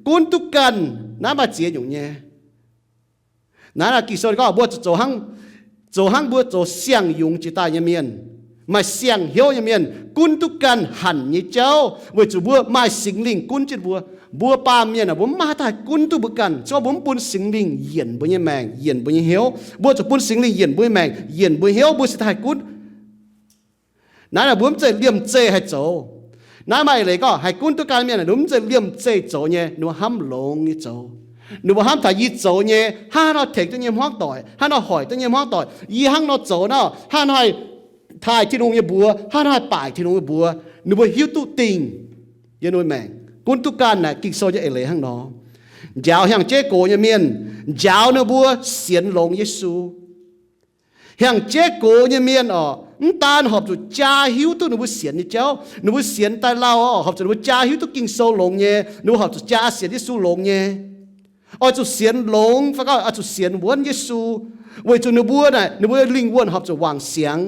gunv duqv ganh. Naaiv maaih ziex nyungc nyei. Naaiv naaic Ging-Sou gorngv mbuo zuqc zoux hnangv, zoux hnangv mbuo zoux siang-yungz jiex daaih nyei mienh, maaih siang-hnyouv nyei mienh, gunv duqv ganh hanc nyei jauv, weic zuqc mbuo maaih Singx Lingh gunv jienv mbuo. Mbuo baamh mienh aah, mbuo mv maaih haaix dauh haih gunv duqv mbuo ganh. Se gorngv mbuo mv bun Singx Lingh yienc mbuo nyei maengc, yienc mbuo nyei hnyouv. Mbuo zuqc bun Singx Lingh yienc mbuo nyei maengc, yienc mbuo nyei hnyouv, mbuo cingx daaih haih gunv. Naaiv naaic mbuo mv zeiz liemh zeih haih zoux. Naaiv maaih eix leiz gorngv haih gunv duqv ganh mienh aah, ninh mbuo mv zeiz liemh zeih zoux nyei, ninh mbuo hnamv longx nyei zoux. Ninh mbuo hnamv taux yie zoux nyei hnangv haaix nor tengx duqv nyei hmuangv doic, hnangv haaix nor hoic duqv nyei hmuangv doic, yie hnangv nor zoux nor hnangv haaix nor haih taaih Tin-Hungh nyei mbuox, hnangv haaix nor haih baaic Tin-Hungh nyei mbuox, ninh mbuo hiuv duqv dingh. Yiem ninh mbuo maengc gunv duqv ganh naaic Ging-Sou nyei eix leiz hnangv nor. Njaaux hiaangx jeiv gox nyei mienh, njaaux ninh mbuo sienx longx Yesu. Hiaangx jeiv gox nyei mienh orqc, mv daan horpc zuqc jaa hiuv duqv ninh mbuo sienx nyei jauv, ninh mbuo sienx daaih lauh orqc, horpc zuqc ninh mbuo jaa hiuv duqv Ging-Sou longx nyei, ninh mbuo horpc zuqc jaa sienx Yesu longx nyei. Oix zuqc sienx longx fai gorngv oix zuqc sienx wuonv Yesu, weic zuqc ninh mbuo naaic, ninh mbuo lingh wuonh horpc zuqc wangc siangx.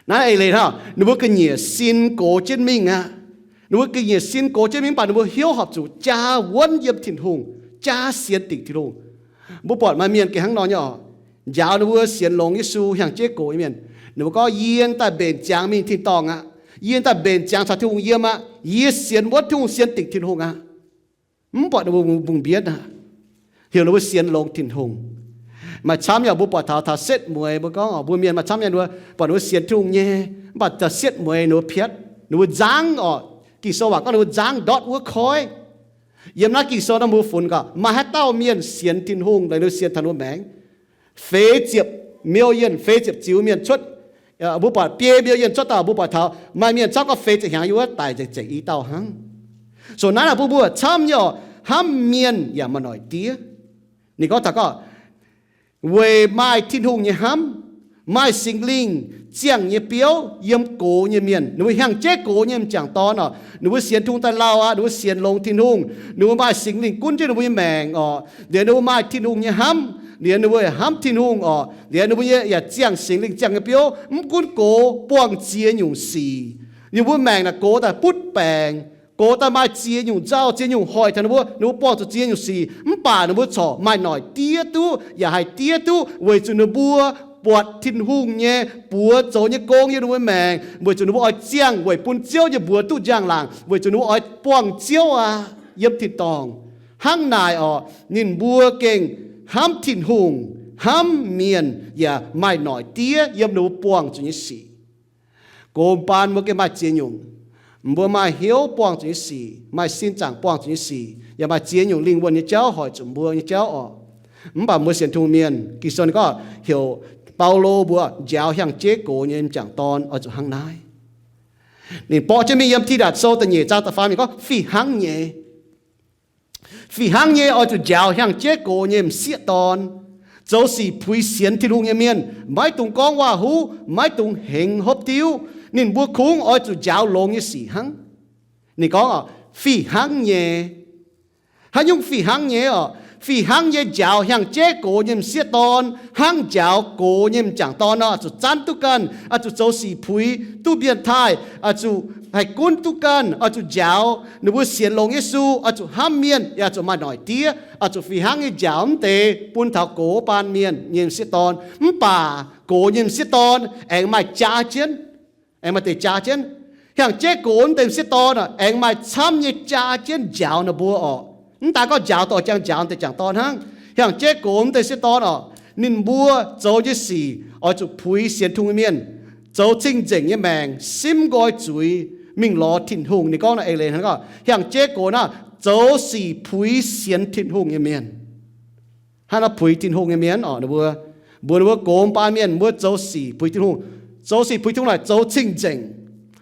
Naaiv eix leiz hnangv, ninh mbuo ga'nyiec sin gox jienv mingh aqv. Ninh mbuo ga'nyiec sin gox jienv mingh, mv baac ninh mbuo hnyouv horpc zuqc jaa wuonv yiem Tin-Hungh, jaa sienx dingc Tin-Hungh. Mbuo buatc maaih mienh gengh hnangv nor nyei orqc. Njaaux ninh mbuo sienx longx Yesu hiaangx jeiv gox nyei mienh, ninh mbuo gorngv, yie daaih mbenc ziangx mingh tin-dorngh aqv. Yie daaih mbenc ziangx caux Tin-Hungh yiem aqv. Yie sienx wuonv Tin-Hungh, sienx dingc Tin-Hungh aqv. Mv buatc ninh mbuo mbungh mbienv aqv. Heuc ninh mbuo sienx longx Tin-Hungh. Maaih camv yaac mbuo buatc taux, taux setv mueiz, mbuo gorngv orqc, mbuo mienh maaih camv yaac ninh mbuo buatc ninh mbuo sienx Tin-Hungh nyei, mv baac taux setv mueiz ninh mbuo piatv, ninh mbuo nzangv orqc. Ging-Sou waac gorngv ninh mbuo nzangv ndortv wuov koiv. Yiem naaiv Ging-Sou naaiv mbuo funx gorngv maaih haaix dauh mienh sienx Tin-Hungh, laengz ninh sienx taux ninh mbuo maengx. Feix ziepc million, feix ziepc ziux mienh cuotv, mbuo buatc biei million cuotv dauh, mbuo buatc taux maaih mienh camv gorngv feix ziepc hnyangx yiem wuov daic nzengc, zengc i dauh hnangv. So naaiv naaic bun mbuo camv nyei orqc, hnamv mienh yaac maaih noic diev. Ninh gorngv taux gorngv, weic maaih Tin-Hungh nyei hnamv, maaih Singx Lingh ziangh nyei biouv yiem gox nyei mienh, ninh mbuo hiaangx jeiv gox nyei m'jangc dorn oc, ninh mbuo sienx tungh daaih lauh aqv, ninh mbuo sienx longx Tin-Hungh, ninh mbuo maaih Singx Lingh gunv jienv ninh mbuo nyei maengc oc, liuz ninh mbuo maaih Tin-Hungh nyei hnamv, liuz ninh mbuo hnamv Tin-Hungh oc, liuz ninh mbuo yaac ziangh Singx Lingh ziangh nyei biouv, mv gunv gox buangh ziex nyungc sic, ninh mbuo maengc naaic gox daaih butv baengc, gox daaih maaih ziex nyungc nzauh, ziex nyungc hoic taux ninh mbuo, ninh mbuo buangh zuqc ziex nyungc sic, mv baac ninh mbuo corc maaih noic diev duqv yaac haih diev duqv weic zuqc ninh mbuo buatc Tin-Hungh nyei buoz zoux nyei gong yiem ninh mbuo maengc, weic zuqc ninh mbuo oix ziangh weic bun Ziouv nyei mbuox duqv njang-laangc, weic zuqc ninh mbuo oix buangh Ziouv aqv yiem tin-dorngh. Hnangv naaic oc, ninh mbuo gengh hnamv Tin-Hungh, hnamv mienh, yaac maaih noic diev yiem ninh mbuo buangh zuqc nyei sic. Gox m'baan mbuo gengh maaih ziex nyungc. Mbuo maaih hnyouv buangh zuqc nyei sic, maaih sin zaangc buangh zuqc nyei sic, yaac maaih ziex nyungc lingh wuonh nyei jauv hoic zuqc mbuo nyei jauv oc. Mv baac mbuo sienx Tin-Hungh mienh, Ging-Sou ninh gorngv heuc Baulo mbuo njaaux hiaangx jeiv gox nyei m'jangc dorn oix zuqc hnangv naaiv. Ninh borqv jienv mingh yiem Tidatc Sou da'nyeic zaang da'faam ninh gorngv fih hnangv nyei. Fih hnangv nyei oix zuqc njaaux hiaangx jeiv gox nyei m'sieqv dorn, zoux sic puix sienx Tin-Hungh nyei mienh, maiv dungx gorngv waac huv, maiv dungx hengx hopv diuv. Ninh mbuo kungx oix zuqc njaaux longx nyei sic hnangv. Ninh gorngv oc, fih hnangv nyei. Haaix nyungc fih hnangv nyei oc? Fih hnangv nyei njaaux hiaangx jeiv gox nyei m'sieqv dorn hnangv njaaux gox nyei m'jangc dorn nor, oix zuqc zanv duqv ganh, oix zuqc zoux sic puix duqv mienh taaih, oix zuqc haih gunv duqv ganh, oix zuqc njaaux ninh mbuo sienx longx Yesu, oix zuqc hnamv mienh, yaac oix zuqc maaih noic diev, oix zuqc fih hnangv nyei njaaux mv deix bun taux gox baan mienh nyei m'sieqv dorn. Mv baac gox nyei m'sieqv dorn aengx maaih jaa jienv, aengx maaih deix jaa jienv. Hiaangx jeiv gox mv deix m'sieqv dorn aengx maaih camv nyei jaa jienv njaaux ninh mbuo oc. Mv daan gorngv njaaux dorh jangx njaaux deix m'jangc dorn hnangv. Hiaangx jeiv gox mv deix m'sieqv dorn oc, ninh mbuo zoux nyei sic oix zuqc puix sienx Tin-Hungh nyei mienh, zoux cing-nzengc nyei maengc, simv nqoi zuiz mingh lorz Tin-Hungh. Ninh gorngv naaiv eix leiz hnangv, hiaangx jeiv gox naaiv zoux sic puix sienx Tin-Hungh nyei mienh. Hnangv naaiv puix Tin-Hungh nyei mienh oc, ninh mbuo, mbuox ninh mbuo gox m'baan mienh, mbuo zoux sic puix Tin-Hungh. Zoux sic puix Tin-Hungh naaic zoux cing-nzengc,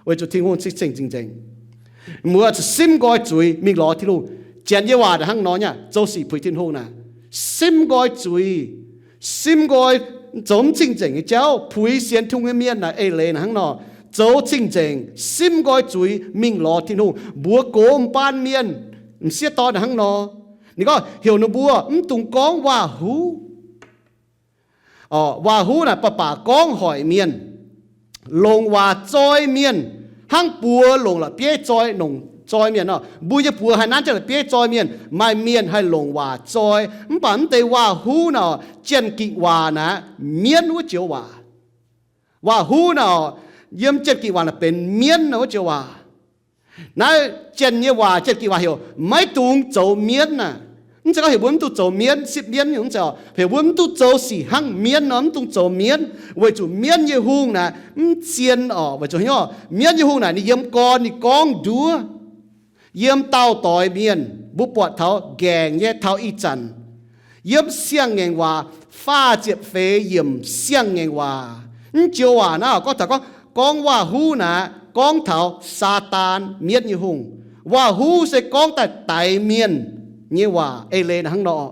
weic zuqc Tin-Hungh cing-nzengc. Mbuo zuqc simv nqoi zuiz mingh lorz Tin-Hungh. Janx nyei waac naaic hnangv nor nyei, zoux sic puix Tin-Hungh naaic, simv nqoi zuiz, simv nqoi, zoux mv cing-nzengc nyei jauv, puix sienx Tin-Hungh nyei mienh naaic eix leiz naaic hnangv nor, zoux cing-nzengc, simv nqoi zuiz mingh lorz Tin-Hungh, mbuox gox m'baan mienh, m'sieqv dorn naaic hnangv nor. Ninh gorngv heuc ninh mbuo mv dungx gorngv waac-huv. Waac-huv naaic baac baac gorngv hoic mienh, longc waac zoi mienh, hnangv buoz longc la'bieiv zoi, longc zoi mienh nor. Mbuo nyei buoz haih nanv jienv la'bieiv zoi mienh. Maaih mienh haih longc waac zoi, mv baac mv deix waac-huv naaic, janx-gikc waac naaic, mienv wuov joux waac. Waac-huv naaic, yiem janx-gikc waac naaic benx mienv wuov joux waac. Naaiv janx nyei waac, janx-gikc waac heuc maiv dungx zoux mienv naaic. Mv zeiz gorngv heuc mbuo mv dungx zoux mienv, sipv mienv nyungc, mv zeiz oc. Heuc mbuo mv dungx zoux sic hnangv mienv nor, mv dungx zoux mienv, weic zuqc mienv nyei hungh naaic mv zien oc. Weic zuqc haaix nyungc? Mienv nyei hungh naaic ninh yiem gorn ninh gorngv nduov. Yiem daauh doix mienh, mbuo buatc taux nqaengc nyei taux ih zanc, yiem Siang-Ngaengc Waac faah ziepc feix yiemc Siang-Ngaengc Waac. Mv joux waac naaiv gorngv taux gorngv, gorngv waac-huv naaic gorngv taux Saadaan, mienv nyei hungh. Waac-huv se gorngv daaih daix mienh nyei waac. Eix leiz naaic hnangv nor,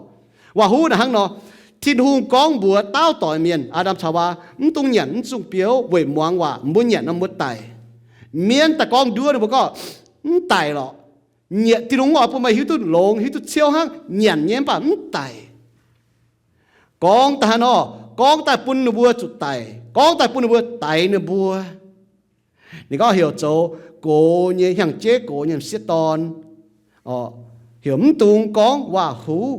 waac-huv naaic hnangv nor, Tin-Hungh gorngv mbuox daauh doix mienh, Aa^ndam caux Haawaa, mv dungx nyanc mv zungh biouv weic muangx waac, mbuo nyanc nor mbuo daic. Mienv daaih gorngv nduov ninh mbuo gorngv, mv daic lorqc. Nyanc, Tin-Hungh oix bun meih hiuv duqv longx, hiuv duqv ciouv hnangv, nyanc nyei mv baac mv daic. Gorngv daaih hnangv nor, gorngv daaih bun ninh mbuo zuqc daic, gorngv daaih bun ninh mbuo daix ninh mbuo. Ninh gorngv heuc zoux gox nyei, hiaangx jeiv gox nyei m'sieqv dorn, heuc mv dungx gorngv waac-huv.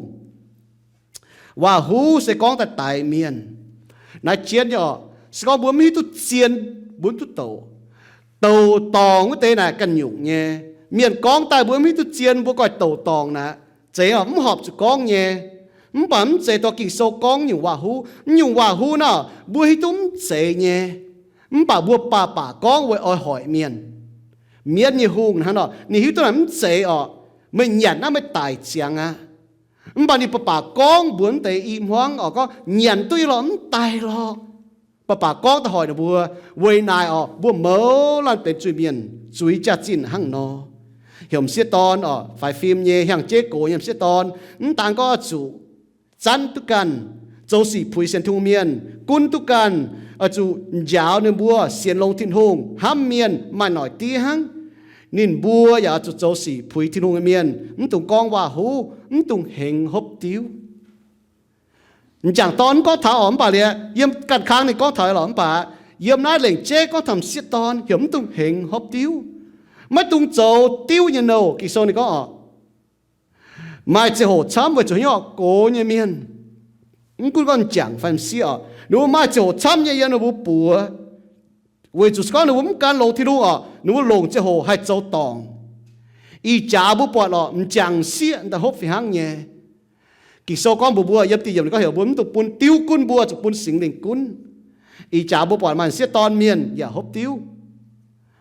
Waac-huv se gorngv daaih daix mienh. Naaiv jienv nyei oc, se gorngv mbuo mv hiuv duqv zien, mbuo mv duqv douc. Douc dorngc wuov deix naaic ganh nyungc nyei. Mienh gorngv daaih mbuo mv hiuv duqv zien, mbuo goiv douc dorngc naaic, zeiz oc, mv horpc zuqc gorngv nyei. Mv baac mv zeiz dorh Ging-Sou gorngv nyungc waac-huv. Mv nyungc waac-huv naaic, mbuo hiuv duqv mv zeiz nyei. Mv baac mbuo baac baac gorngv weic oix hoic mienh. Mienv nyei hungh hnangv nor, ninh hiuv duqv naaic mv zeiz oc, meih nyanc naaiv meih daic ziangx aqv. Mv baac ninh baac baac gorngv mbuox mv deix i hmuangv oc, gorngv nyanc duqv nyei lorqc, mv daic lorqc. Baac baac gorngv daaih hoic ninh mbuo. Weic naaic oc, mbuo mouz laanh benx zuiz-mienh, zuiz jaax-zinh hnangv nor. Heuc m'sieqv dorn oc, faix fim nyei, hiaangx jeiv gox nyei m'sieqv dorn, mv daan gorngv oix zuqc zanv duqv ganh, zoux sic puix sienx Tin-Hungh mienh gunv duqv ganh, oix zuqc njaaux ninh mbuo sienx longx Tin-Hungh, hnamv mienh maaih noic diev hnangv. Ninh mbuo yaac oix zuqc zoux sic puix Tin-Hungh nyei mienh, mv dungx gorngv waac-huv, mv dungx hengx hopv diuv. M'jangc dorn mv gorngv taux oc, mv baac liuz yiem ganh kang ninh gorngv taux lorqc, mv baac yiem naaiv lengc jeiv gorngv taux m'sieqv dorn heuc mv dungx hengx hopv diuv, maiv dungx zoux diuv nyei nouh. Ging-Sou ninh gorngv oc, maaih ziangh hoc camv weic zuqc haaix nyungc, gox nyei mienh, mv gunv gorngv m'jangc fai m'sieqv oc, ninh mbuo maaih ziangh hoc camv nyei yiem ninh mbuo buoz, weic zuqc se gorngv ninh mbuo mv gan longx Tin-Hungh oc, ninh mbuo longc ziangh hoc haih zoux dorngc. Ih jaax mbuo buatc lorqc, m'jangc m'sieqv daaih hopv fih hnangv nyei. Ging-Sou gorngv mbuox mbuo yiem diuh yiemc ninh gorngv heuc mbuo mv dungx bun diuv gunv mbuo, zuqc bun Singx Lingh gunv. Ih jaax mbuo buatc maaih m'sieqv dorn mienh yaac hopv diuv.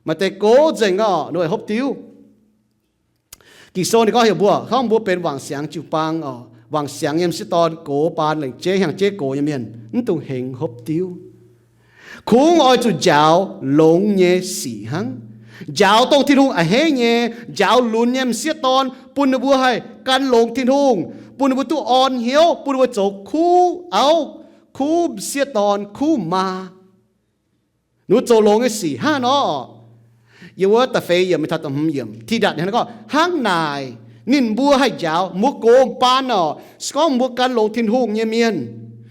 Maaih deix gox nzengc oc, ninh hopv diuv. Ging-Sou ninh gorngv heuc mbuo, hnangv mbuo benx wangc siangx jiu-baang oc, wangc siangx nyei m'sieqv dorn, gox baan, lengc jeiv hnyangx-jeiv gox nyei mienh, mv dungx hengx hopv diuv. Kungx oix zuqc njaaux longx nyei sic hnangv. Njaaux dongh Tin-Hungh a'hneiv nyei, njaaux lunx nyei m'sieqv dorn, bun ninh mbuo haih gan longx Tin-Hungh, bun ninh mbuo duqv orn hnyouv, bun ninh mbuo zoux kuv auv, kuv m'sieqv dorn, kuv maa. Ninh mbuo zoux longx nyei sic hnangv nor. Yiem wuov da'feix yiemc mingh taux da'hmz yiemc, Tidatc ninh gorngv, hnangv naaic ninh mbuo haih njaaux, mbuo gox baan oc, se gorngv mbuo gan longx Tin-Hungh nyei mienh,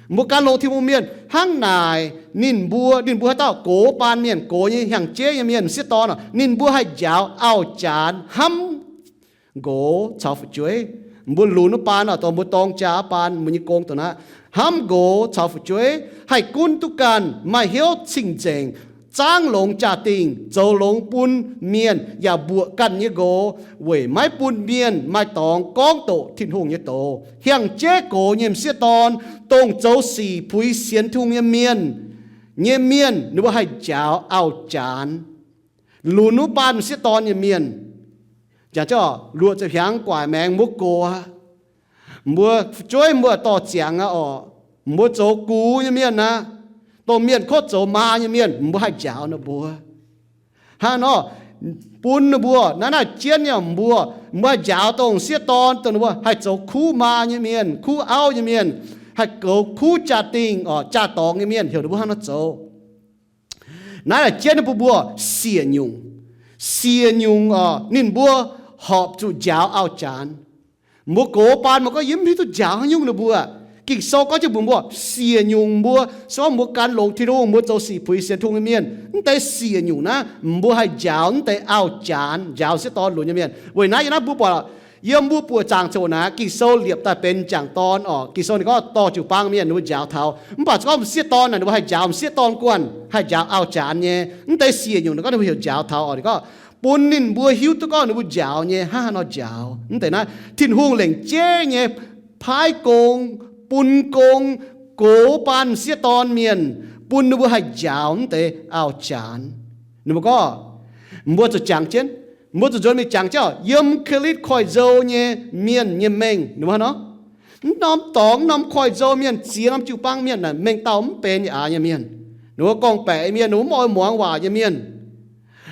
mbuo gan longx Tin-Hungh mienh, hnangv naaic ninh mbuo, ninh mbuo haaix dauh gox baan mienh, gox nyei hnyangx-jeiv nyei mienh, m'sieqv dorn oc, ninh mbuo haih njaaux auv-janx hnamv nqox caux fu'jueiv. Mbuo lunx wuov baan oc, dongh mbuo dorng jaa wuov baan, mbuo nyei gong dongh naaiv, hnamv nqox caux fu'jueiv, haih gunv duqv ganh, maaih hnyouv cing-nzengc, zaangv longx jaa-dingh, zoux longx bun mienh yaac mbuoqc ganh nyei nqox, weic maiv bun mienh maaih dorngx gorngv doqc Tin-Hungh nyei doz. Hnyangx-jeiv gox nyei m'sieqv dorn, dongh zoux sic puix sienx Tin-Hungh nyei mienh, nyei mienh ninh mbuo haih njaaux auv-janx. Lunx wuov baan m'sieqv dorn nyei mienh, jangx jienv luoqc ziepc hnyangx guaic maengx mbuo gox aqv, mbuo fu'jueiv mbuo dorh ziangx aqv oc, mbuo zoux gux nyei mienh aqv, dongh mienh kotv zoux maa nyei mienh, mbuo haih njaaux ninh mbuo. Hnangv nor, bun ninh mbuo naaiv naaiv jienv nyei mbuo, mbuo haih njaaux dongh m'sieqv dorn, dongh ninh mbuo haih zoux kuv maa nyei mienh, kuv auv nyei mienh, haih goux kuv jaa-dingh oc, jaa-dorngx nyei mienh, heuc ninh mbuo hnangv nor zoux. Naaiv naaic jienv ninh mbuo, mbuo siec nyungc, siec nyungc oc, ninh mbuo horpc zuqc njaaux auv-janx. Mbuo gox baan mbuo gorngv yie mv hiuv duqv njaaux haaix nyungc ninh mbuo. Ging-Sou gorngv jienv mbuox mbuo, siec nyungc mbuo, se gorngv mbuo gan longx Tin-Hungh, mbuo zoux sic puix sienx Tin-Hungh nyei mienh, mv deix siec nyungc naaiv mbuo haih njaaux mv deix auv-janx, njaaux m'sieqv dorn lunx nyei mienh. Weic naaiv yiem naaiv mbuo buatc, yiem mbuo buoqc zaangc ziangh hoc naaiv, Ging-Sou liepc daaih benx m'jangc dorn oc. Ging-Sou ninh gorngv dorh jiu-baang mienh ninh mbuo njaaux taux, mv baac se gorngv m'sieqv dorn naaic ninh mbuo haih njaaux m'sieqv dorn guanh, haih njaaux auv-janx nyei. Mv deix siec nyungc ninh gorngv ninh mbuo heuc njaaux taux oc, ninh gorngv bun ninh mbuo hiuv duqv gorngv ninh mbuo njaaux nyei hnangv haaix nor njaaux. Mv deix naaiv Tin-Hungh lengc jeiv nyei paaiv gong, bun gong, gox baan m'sieqv dorn mienh, bun ninh mbuo haih njaaux mv deix auv-janx. Ninh mbuo gorngv, mbuo zuqc jangx jienv, mbuo zuqc nzuonx mingh jangx jienv oc, yiem Gilead koiv-nzou nyei mienh nyei mengh ninh mbuo hnangv nor, mv norm dorngx, mv norm koiv-nzou mienh, ziex norm jiu-baang mienh naaic mengh dauh mv benx yaac aax nyei mienh. Ninh mbuo gorngv-baeqc mienh, ninh mbuo mv oix muangx waac nyei mienh.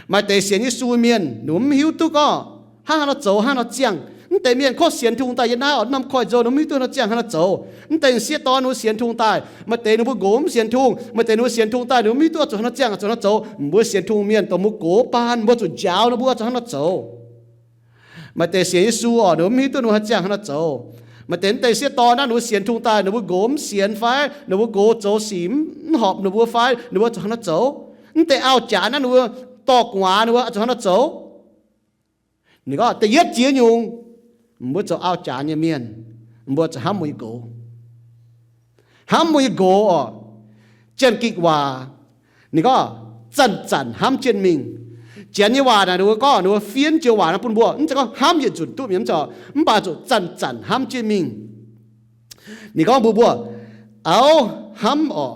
Maaih deix sienx Yesu mienh, ninh mbuo mv hiuv duqv gorngv hnangv haaix nor zoux hnangv nor ziangh. Mv deix mienh kotv sienx Tin-Hungh daaih yiem naaiv oc, norm koiv-nzou ninh mv hiuv duqv hnangv nor ziangh hnangv nor zoux. Mv deix m'sieqv dorn ninh mbuo sienx Tin-Hungh daaih, maaih deix ninh mbuo nqox mv sienx Tin-Hungh, maaih deix ninh mbuo sienx Tin-Hungh daaih ninh mbuo mv hiuv duqv zuqc hnangv nor ziangh zuqc hnangv nor zoux. Mbuo sienx Tin-Hungh mienh dongh mbuo gox baan, mbuo zuqc njaaux ninh mbuo zuqc hnangv nor zoux. Maaih deix sienx Yesu oc, ninh mbuo mv hiuv duqv ninh mbuo hnangv ziangh hnangv nor zoux. Maaih deix mv deix m'sieqv dorn naaiv ninh mbuo sienx Tin-Hungh daaih, ninh mbuo nqox mv sienx fai ninh mbuo nqox zoux sic mv horpc ninh mbuo fai ninh mbuo zuqc hnangv nor zoux. Mv deix auv-janx naaiv ninh mbuo dorh gu'nguaaz ninh mbuo zuqc hnangv nor zoux. Ninh gorngv da'yietv jiex nyungc, mbuo zoux auv-janx nyei mienh, mbuo zuqc hnamv mbuo nyei nqox. Hnamv mbuo nyei nqox oc. Janx-Gikc waac, ninh gorngv zanc-zanc hnamv jienv mingh. Janx nyei waac naaic ninh mbuo gorngv, ninh mbuo fiev joux waac naaiv bun mbuo, mv zeiz gorngv hnamv yietc nzunc duqv mienh mv zeiz, mv baac zuqc zanc-zanc hnamv jienv mingh. Ninh gorngv mbuox mbuo, auv hnamv oc.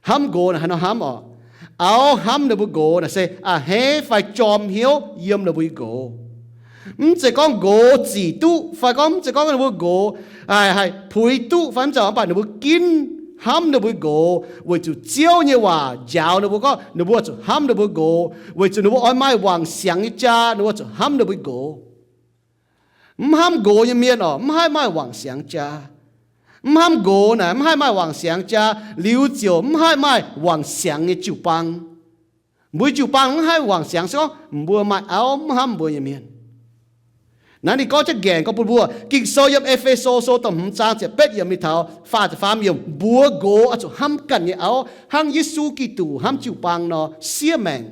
Hnamv nqox naaic haaix nor hnamv oc? Auv hnamv ninh mbuo nqox naaic se a'hneiv fai jorm hnyouv yiem ninh mbuo nyei nqox. Mv zeiz gorngv nqox zic duqv fai gorngv mv zeiz gorngv ninh mbuo nqox haih puix duqv fai mv zeiz, mv baac ninh mbuo ginv hnamv ninh mbuo nyei nqox weic zuqc Ziouv nyei waac njaaux ninh mbuo gorngv ninh mbuo zuqc hnamv ninh mbuo nqox, weic zuqc ninh mbuo oix maaih wangc siangx nyei jaa, ninh mbuo zuqc hnamv ninh mbuo nqox. Mv hnamv nqox nyei mienh oc, mv haih maaih wangc siangx jaa. Mv hnamv nqox naaic mv haih maaih wangc siangx jaa, liuz ziouc mv haih maaih wangc siangx nyei jiu-baang. Mbuo jiu-baang mv haih wangc siangx se gorngv mbuo maaih auv mv hnamv mbuo nyei mienh. Naaiv ninh gorngv jienv nqaengc gorngv bun mbuo, Ging-Sou yiem E^fe^so Sou da'hmz zaang ziepc betv yiemc mingh taux faah ziepc faam yiemc, mbuox nqox oix zuqc hnamv ganh nyei auv hnangv Yesu Giduc hnamv jiu-baang nor siev maengc.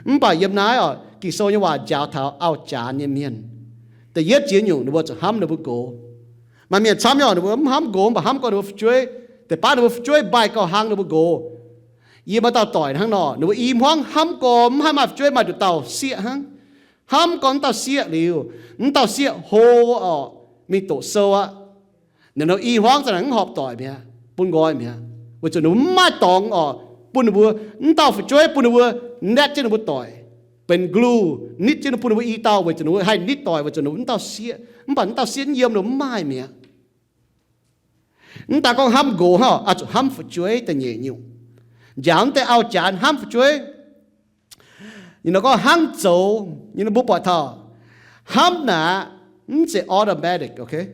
Mv baac yiem naaiv oc, Ging-Sou nyei waac njaaux taux auv-janx nyei mienh. Da'yietv jiex nyungc ninh mbuo zuqc hnamv ninh mbuo nqox. Maaih mienh camv nyei oc, ninh mbuo mv hnamv nqox mv baac hnamv gorngv ninh mbuo fu'jueiv. Deix baav ninh mbuo fu'jueiv mbaih gauh hlang ninh mbuo nqox. Yie maaih dauh doic hnangv nor, ninh mbuo i hmuangv hnamv gorngv mv haih maaih fu'jueiv, maaih nduqc dauh sieqv hnangv. Hnamv gorngv mv dauh sieqv liuz, mv dauh sieqv hlo oc, mingh doqc sou aqv. Ninh mbuo i hmuangv za'gengh mv horpc doic mi'aqv, bun nqoi mi'aqv, weic zuqc ninh mbuo mv maaih dorngx oc bun ninh mbuo, mv dauh fu'jueiv bun ninh mbuo naetv jienv ninh mbuo doic, benx glue, nitv jienv bun ninh mbuo i dauh weic zuqc ninh mbuo haih nitv doic weic zuqc ninh mbuo mv dauh sieqv. Mv baac mv dauh sieqv yiem ninh mbuo mv maaih mi'aqv. Mv daan gorngv hnamv nqox hnangv, oix zuqc hnamv fu'jueiv da'nyeic nyungc. Njaaux mv deix auv-janx hnamv fu'jueiv. Ninh nor gorngv hnangv zoux, ninh mbuo buatc taux hnamv naaic mv zeiz automatic, okay?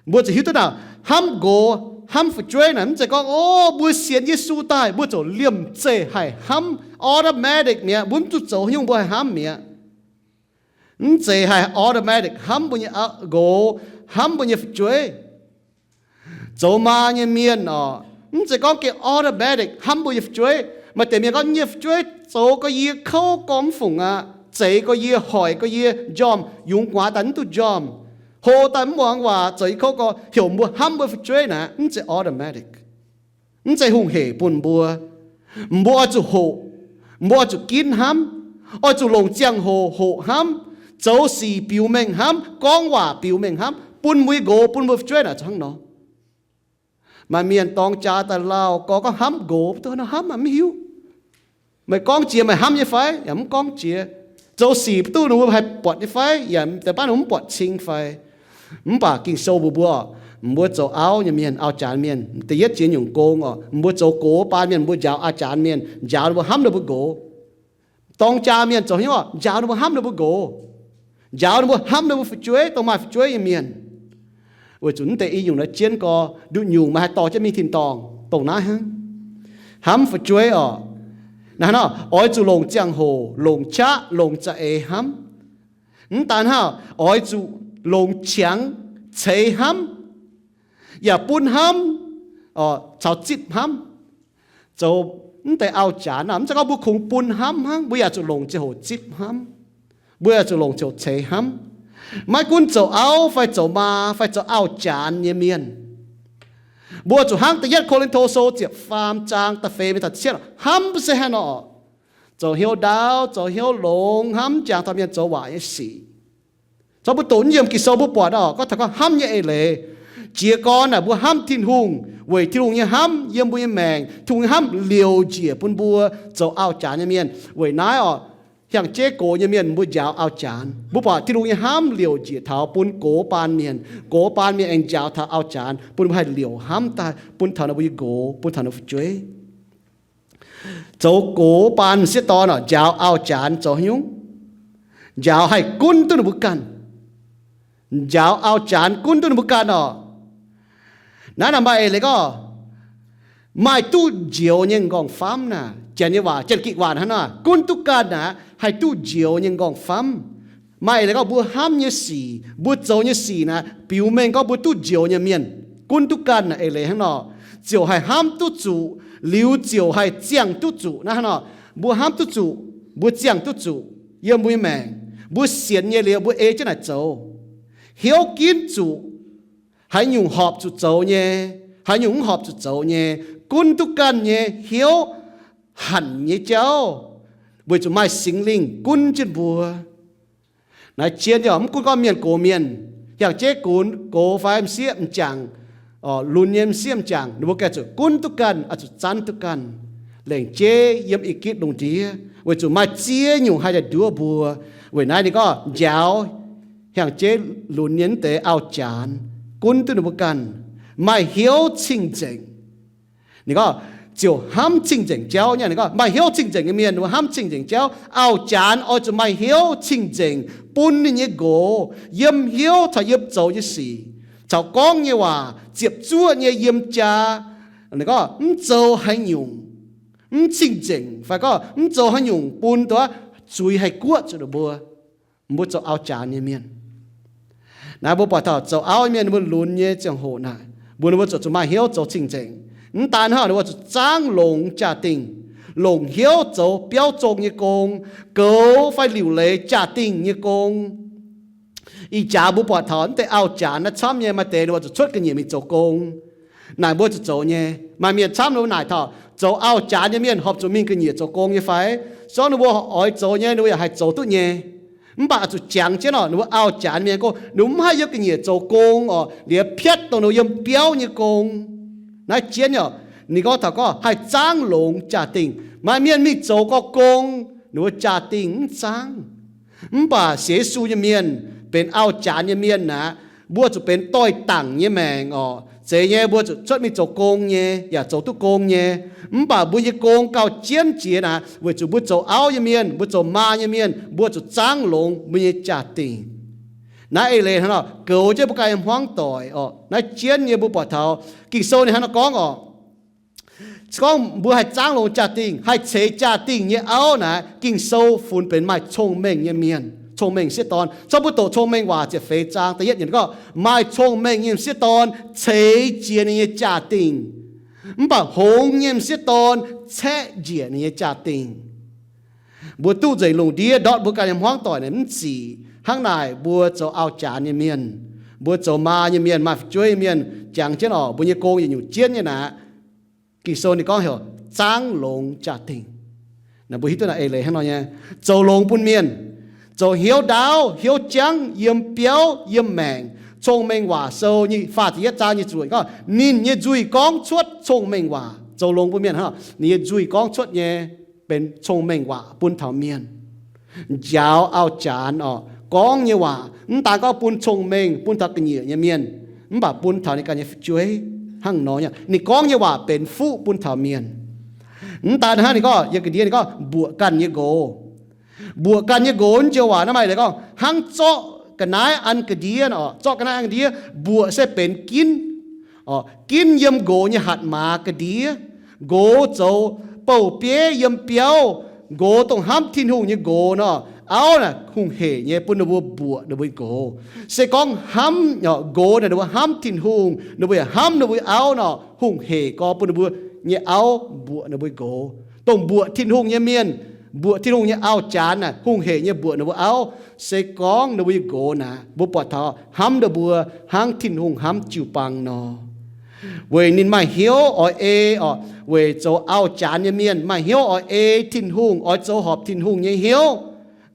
Mbuo zuqc hiuv duqv naaic, hnamv nqox, hnamv fu'jueiv naaic mv zeiz gorngv, o, mbuo sienx Yesu daaih mbuo ziouc liemh zeih haih hnamv, automatic mi'aqv. Mbuo mv zuqc zoux haaix nyungc mbuo haih hnamv mi'aqv. Mv zeiz haih automatic hnamv mbuo nyei nqox, hnamv mbuo nyei fu'jueiv. Zoux maa nyei mienh oc, mv zeiz gorngv gengh automatic hnamv mbuo nyei fu'jueiv. Maaih deix mienh gorngv, nyei fu'jueiv zoux gorx yie kouv gorx mv fungc aqv, zeix gorx yie, hoic gorx yie, njormh yungz guaax daaih mv duqv njormh, hlo daaih mv muangx waac, zoux yie kouv gorx, heuc mbuo hnamv mbuo fu'jueiv naaic, mv zeiz automatic. Mv zeiz hungh hec bun mbuo. Mbuo oix zuqc hoqc, mbuo oix zuqc ginv hnamv, oix zuqc longc ziangh hoc hoqc hnamv, zoux sic biux mengh hnamv, gorngv waac biux mengh hnamv, bun mbuo nyei nqox, bun mbuo fu'jueiv naaic zuqc hnangv nor. Maaih mienh dorng jaa daaih lauh gorx gorngv hnamv nqox, mv duqv nor hnamv aqv, mv hiuv. Meih gorngv jiex meih hnamv nyei fai? Yaac mv gorngv jiex. Zoux sic mv duqv ninh mbuo haih buatc nyei fai? Yaac deix baav ninh mbuo mv buatc cing fai? Mv baac Ging-Sou mbuox mbuo, mbuo zoux auv nyei mienh, auv-janx mienh, da'yietv jiex nyungc gong oc, mbuo zoux gox baan mienh, mbuo njaaux auv-janx mienh, njaaux ninh mbuo hnamv ninh mbuo nqox. Dorng jaa mienh zoux haaix nyungc oc? Njaaux ninh mbuo hnamv ninh mbuo nqox, njaaux ninh mbuo hnamv ninh mbuo fu'jueiv, dongh maaih fu'jueiv nyei mienh. Weic zuqc mv deix i nyungc naaiv jienv gorx, nduqc nyungc meih haih dorh jienv mingh tin-dorngh dongh naaiv hnangv. Hnamv fu'jueiv oc, naaiv nor oix zuqc longc ziangh hoc, longc qaqv, longc za'eix hnamv. Mv daan hnangv, oix zuqc longc qangx ceix hnamv, yaac bun hnamv, caux zipv hnamv. Zoux mv deix auv-janx naaic, mv zeiz gorngv mbuo kungx bun hnamv hnangv, mbuo yaac zuqc longc ziangh hoc zipv hnamv. Mbuo yaac zuqc longc ziangh hoc ceix hnamv. Maiv gunv zoux auv fai zoux maa fai zoux auv-janx nyei mienh, mbuo zuqc hnangv da'yietv Ko^lin^to Sou ziepc faam zaang da'feix mingh da'cietv, hnamv se haaix nor, zoux hnyouv ndaauv, zoux hnyouv longx, hnamv jangx taux mienh zoux waaic nyei sic. Caux mbuo doqc naaiv yiem Ging-Sou mbuo buatc oc, gorngv taux gorngv hnamv nyei eix leiz. Jiez gorn naaic mbuo hnamv Tin-Hungh weic Tin-Hungh nyei hnamv yiem mbuo nyei maengc, Tin-Hungh nyei hnamv liouc njiec bun mbuo zoux auv-janx nyei mienh. Weic naaiv oc, hiaangx jeiv gox nyei mienh mbuo njaaux auv-janx, mbuo buatc Tin-Hungh nyei hnamv liouc njiec taux bun gox baan mienh. Gox baan mienh aengx njaaux taux auv-janx, bun mbuo haih liouc hnamv daaih bun taux ninh mbuo nyei nqox, bun taux ninh mbuo fu'jueiv. Zoux gox baan m'sieqv dorn oc, njaaux auv-janx zoux haaix nyungc? Njaaux haih gunv duqv ninh mbuo ganh. Njaaux auv-janx gunv duqv ninh mbuo ganh oc. Naaiv naaic maaih eix leiz gorngv, maaih duqv njoux nyei m'nqorngv-famv naaic. Janx nyei waac, Janx-Gikc waac hnangv naaic, gunv duqv ganh naaic haih duqv njoux nyei m'nqorngv-famv. Maaih eix leiz gorngv mbuo hnamv nyei sic, mbuo zoux nyei sic naaic biux mengh gorngv mbuo duqv njoux nyei mienh. Gunv duqv ganh naaic eix leiz hnangv nor, ziouc haih hnamv duqv zuqc, liuz ziouc haih ziangh duqv zuqc. Naaiv hnangv nor, mbuo hnamv duqv zuqc, mbuo ziangh duqv zuqc yiem mbuo nyei maengc. Mbuo sienx nyei liuz mbuo ei jienv naaic zoux, hnyouv ginv zuqc haaix nyungc horpc zuqc zoux nyei, haaix nyungc mv horpc zuqc zoux nyei, gunv duqv ganh nyei hnyouv hanc nyei jauv, weic zuqc maaih Singx Lingh gunv jienv mbuo. Naaiv zien yaac mv gunv gorngv mienh gox mienh, hiaangx jeiv gunx gox fai m'sieqv m'jangc, lunx nyei m'sieqv m'jangc, ninh mbuo gengh zuqc gunv duqv ganh, oix zuqc zanv duqv ganh, lengc jeiv yiem ih gitv lungh ndiev, weic zuqc maaih ziex nyungc haih daaih nduov mbuo. Weic naaiv ninh gorngv njaaux hiaangx jeiv lunx nyei mv deix auv-janx, gunv duqv ninh mbuo ganh, maaih hnyouv cing-nzengc. Ninh gorngv ziouc hnamv cing-nzengc jauv nyei. Ninh gorngv maaih hnyouv cing-nzengc nyei mienh, ninh mbuo hnamv cing-nzengc jauv. Auv-janx oix zuqc maaih hnyouv cing-nzengc bun ninh nyei nqox yiem hnyouv caux yiem zoux nyei sic. caux gorngv nyei waac ziepc zuoqv nyei yiem jaax, gorngv mv zoux haaix nyungc, mv cing-nzengc, fai gorngv mv zoux haaix nyungc bun duqv zuiz haih guoqv zuqc ninh mbuo. Mbuo zoux auv-janx nyei mienh. Naaiv mbuo buatc taux zoux auv mienh ninh mbuo lunx nyei ziangh hoc naaic, mbuo ninh mbuo zuqc zuqc maaih hnyouv zoux cing-nzengc. Mv daan hnangv, ninh mbuo zuqc zaangv longx jaa-dingh, longc hnyouv zoux biauv zong nyei gong, goux fai liuc leiz jaa-dingh nyei gong. Ih jaax mbuo buatc taux mv deix auv-janx naaiv camv nyei, maaih deix ninh mbuo zuqc cuotv ga'nyiec mingh zoux gong. Naaic mbuo zuqc zoux nyei. Maaih mienh camv ninh mbuo naaic taux zoux auv-janx nyei mienh horpc zuqc mingh ga'nyiec zoux gong nyei fai? Zorqv ninh mbuo oix zoux nyei, ninh mbuo yaac haih zoux duqv nyei. Mv baac zuqc jangx jienv oc, ninh mbuo auv-janx mienh gorngv ninh mbuo mv haih yiem ga'nyiec zoux gong oc, liuz piatv dongh ninh mbuo yiem biauv nyei gong. Naaiv jienv oc, ninh gorngv taux gorngv haih zaangv longx jaa-dingh. Maaih mienh mingh zoux gorx gong, ninh mbuo jaa-dingh mv zaangv. Mv baac sienx Yesu nyei mienh, benx auv-janx nyei mienh aqv, mbuo zuqc benx doix-dangc nyei maengc oc. Zeiz nyei, mbuo zuqc cuotv mingh zoux gong nyei, yaac zoux duqv gong nyei. Mv baac mbuo nyei gong gauh jienv jiex naaic, weic zuqc mbuo zoux auv nyei mienh, mbuo zoux maa nyei mienh, mbuo zuqc zaangv longx mbuo nyei jaa-dingh. Naaiv eix leiz hnangv nor goux jienv mbuo ganh nyei hmuangv doic oc. Naaiv jienv nyei mbuo buatc taux Ging-Sou ninh hnangv nor gorngv oc. Se gorngv mbuo haih zaangv longx jaa-dingh, haih ceix jaa-dingh nyei auv naaic, Ging-Sou funx benx maaih cong-mengh nyei mienh, cong-mengh sieqv dorn. Cov mbuo doqc Cong-Mengh Waac ziepc feix zaang da'yietv yienc gorngv, maaih cong-mengh nyei m'sieqv dorn ceix jiez ninh nyei jaa-dingh, mv baac hngongx nyei m'sieqv dorn caeqv njiec ninh nyei jaa-dingh. Mbuo duqv nzengc lungh ndiev ndortv mbuo ganh nyei hmuangv doic naaic mv zic. Hnangv naaic mbuo zoux auv-janx nyei mienh, mbuo zoux maa nyei mienh, maaih fu'jueiv nyei mienh, jangx jienv oc, mbuo nyei gong yietc nyungc jienv nyei naaic. Ging-Sou ninh gorngv heuc zaangv longx jaa-dingh. Naaic mbuo hiuv duqv naaic eix leiz hnangv nor nyei, zoux longx bun mienh, zoux hnyouv ndaauv hnyouv jangv yiem biauv yiem maengc. Cong-Mengh Waac Sou nyic faah ziepc yietv zaang nyic ziepc luoqc gorngv, ninh nyei nzuih gorngv cuotv cong-mengh waac. Zoux longx bun mienh hnangv, ninh nyei nzuih gorngv cuotv nyei benx cong-mengh waac bun taux mienh. Njaaux auv-janx oc, gorngv nyei waac mv daan gorngv bun cong-mengh, bun taux ga'nyiec nyei mienh, mv baac bun taux ninh ganh nyei fu'jueiv hnangv nor. Ninh gorngv nyei waac benx fuqv bun taux mienh. Mv daan hnangv, ninh gorngv yiem ga'ndiev ninh gorngv mbuoqc ganh nyei nqox. Mbuoqc ganh nyei nqox wuov joux waac naaiv maaih leiz gorngv hnangv zorqv ga'naaiv an ga'ndiev oc. Zorqv ga'naaiv an ga'ndiev, mbuoqc se benx ginv. Ginv yiem nqox nyei hatc maaz ga'ndiev. Nqox zoux bouh bieiv yiem biauv, nqox dongh hnamv Tin-Hungh nyei nqox nor, auv naaic hungh heic nyei bun ninh mbuo mbuoqc ninh mbuo nqox. Se gorngv hnamv, nqox naaic ninh mbuo hnamv Tin-Hungh, ninh mbuo yaac hnamv ninh mbuo auv nor, hungh heic gorx bun ninh mbuo nyei auv mbuoqc ninh mbuo nqox. Dongh mbuoqc Tin-Hungh nyei mienh, mbuoqc Tin-Hungh nyei auv-janx naaic hungh heic nyei mbuoqc ninh mbuo auv. Se gorngv ninh mbuo nyei nqox naaic mbuo buatc taux hnamv ninh mbuo hnangv Tin-Hungh hnamv jiu-baang nor. Weic ninh maaih hnyouv oix ei oc, weic zoux auv-janx nyei mienh maaih hnyouv oix ei Tin-Hungh, oix zoux horpc Tin-Hungh nyei hnyouv.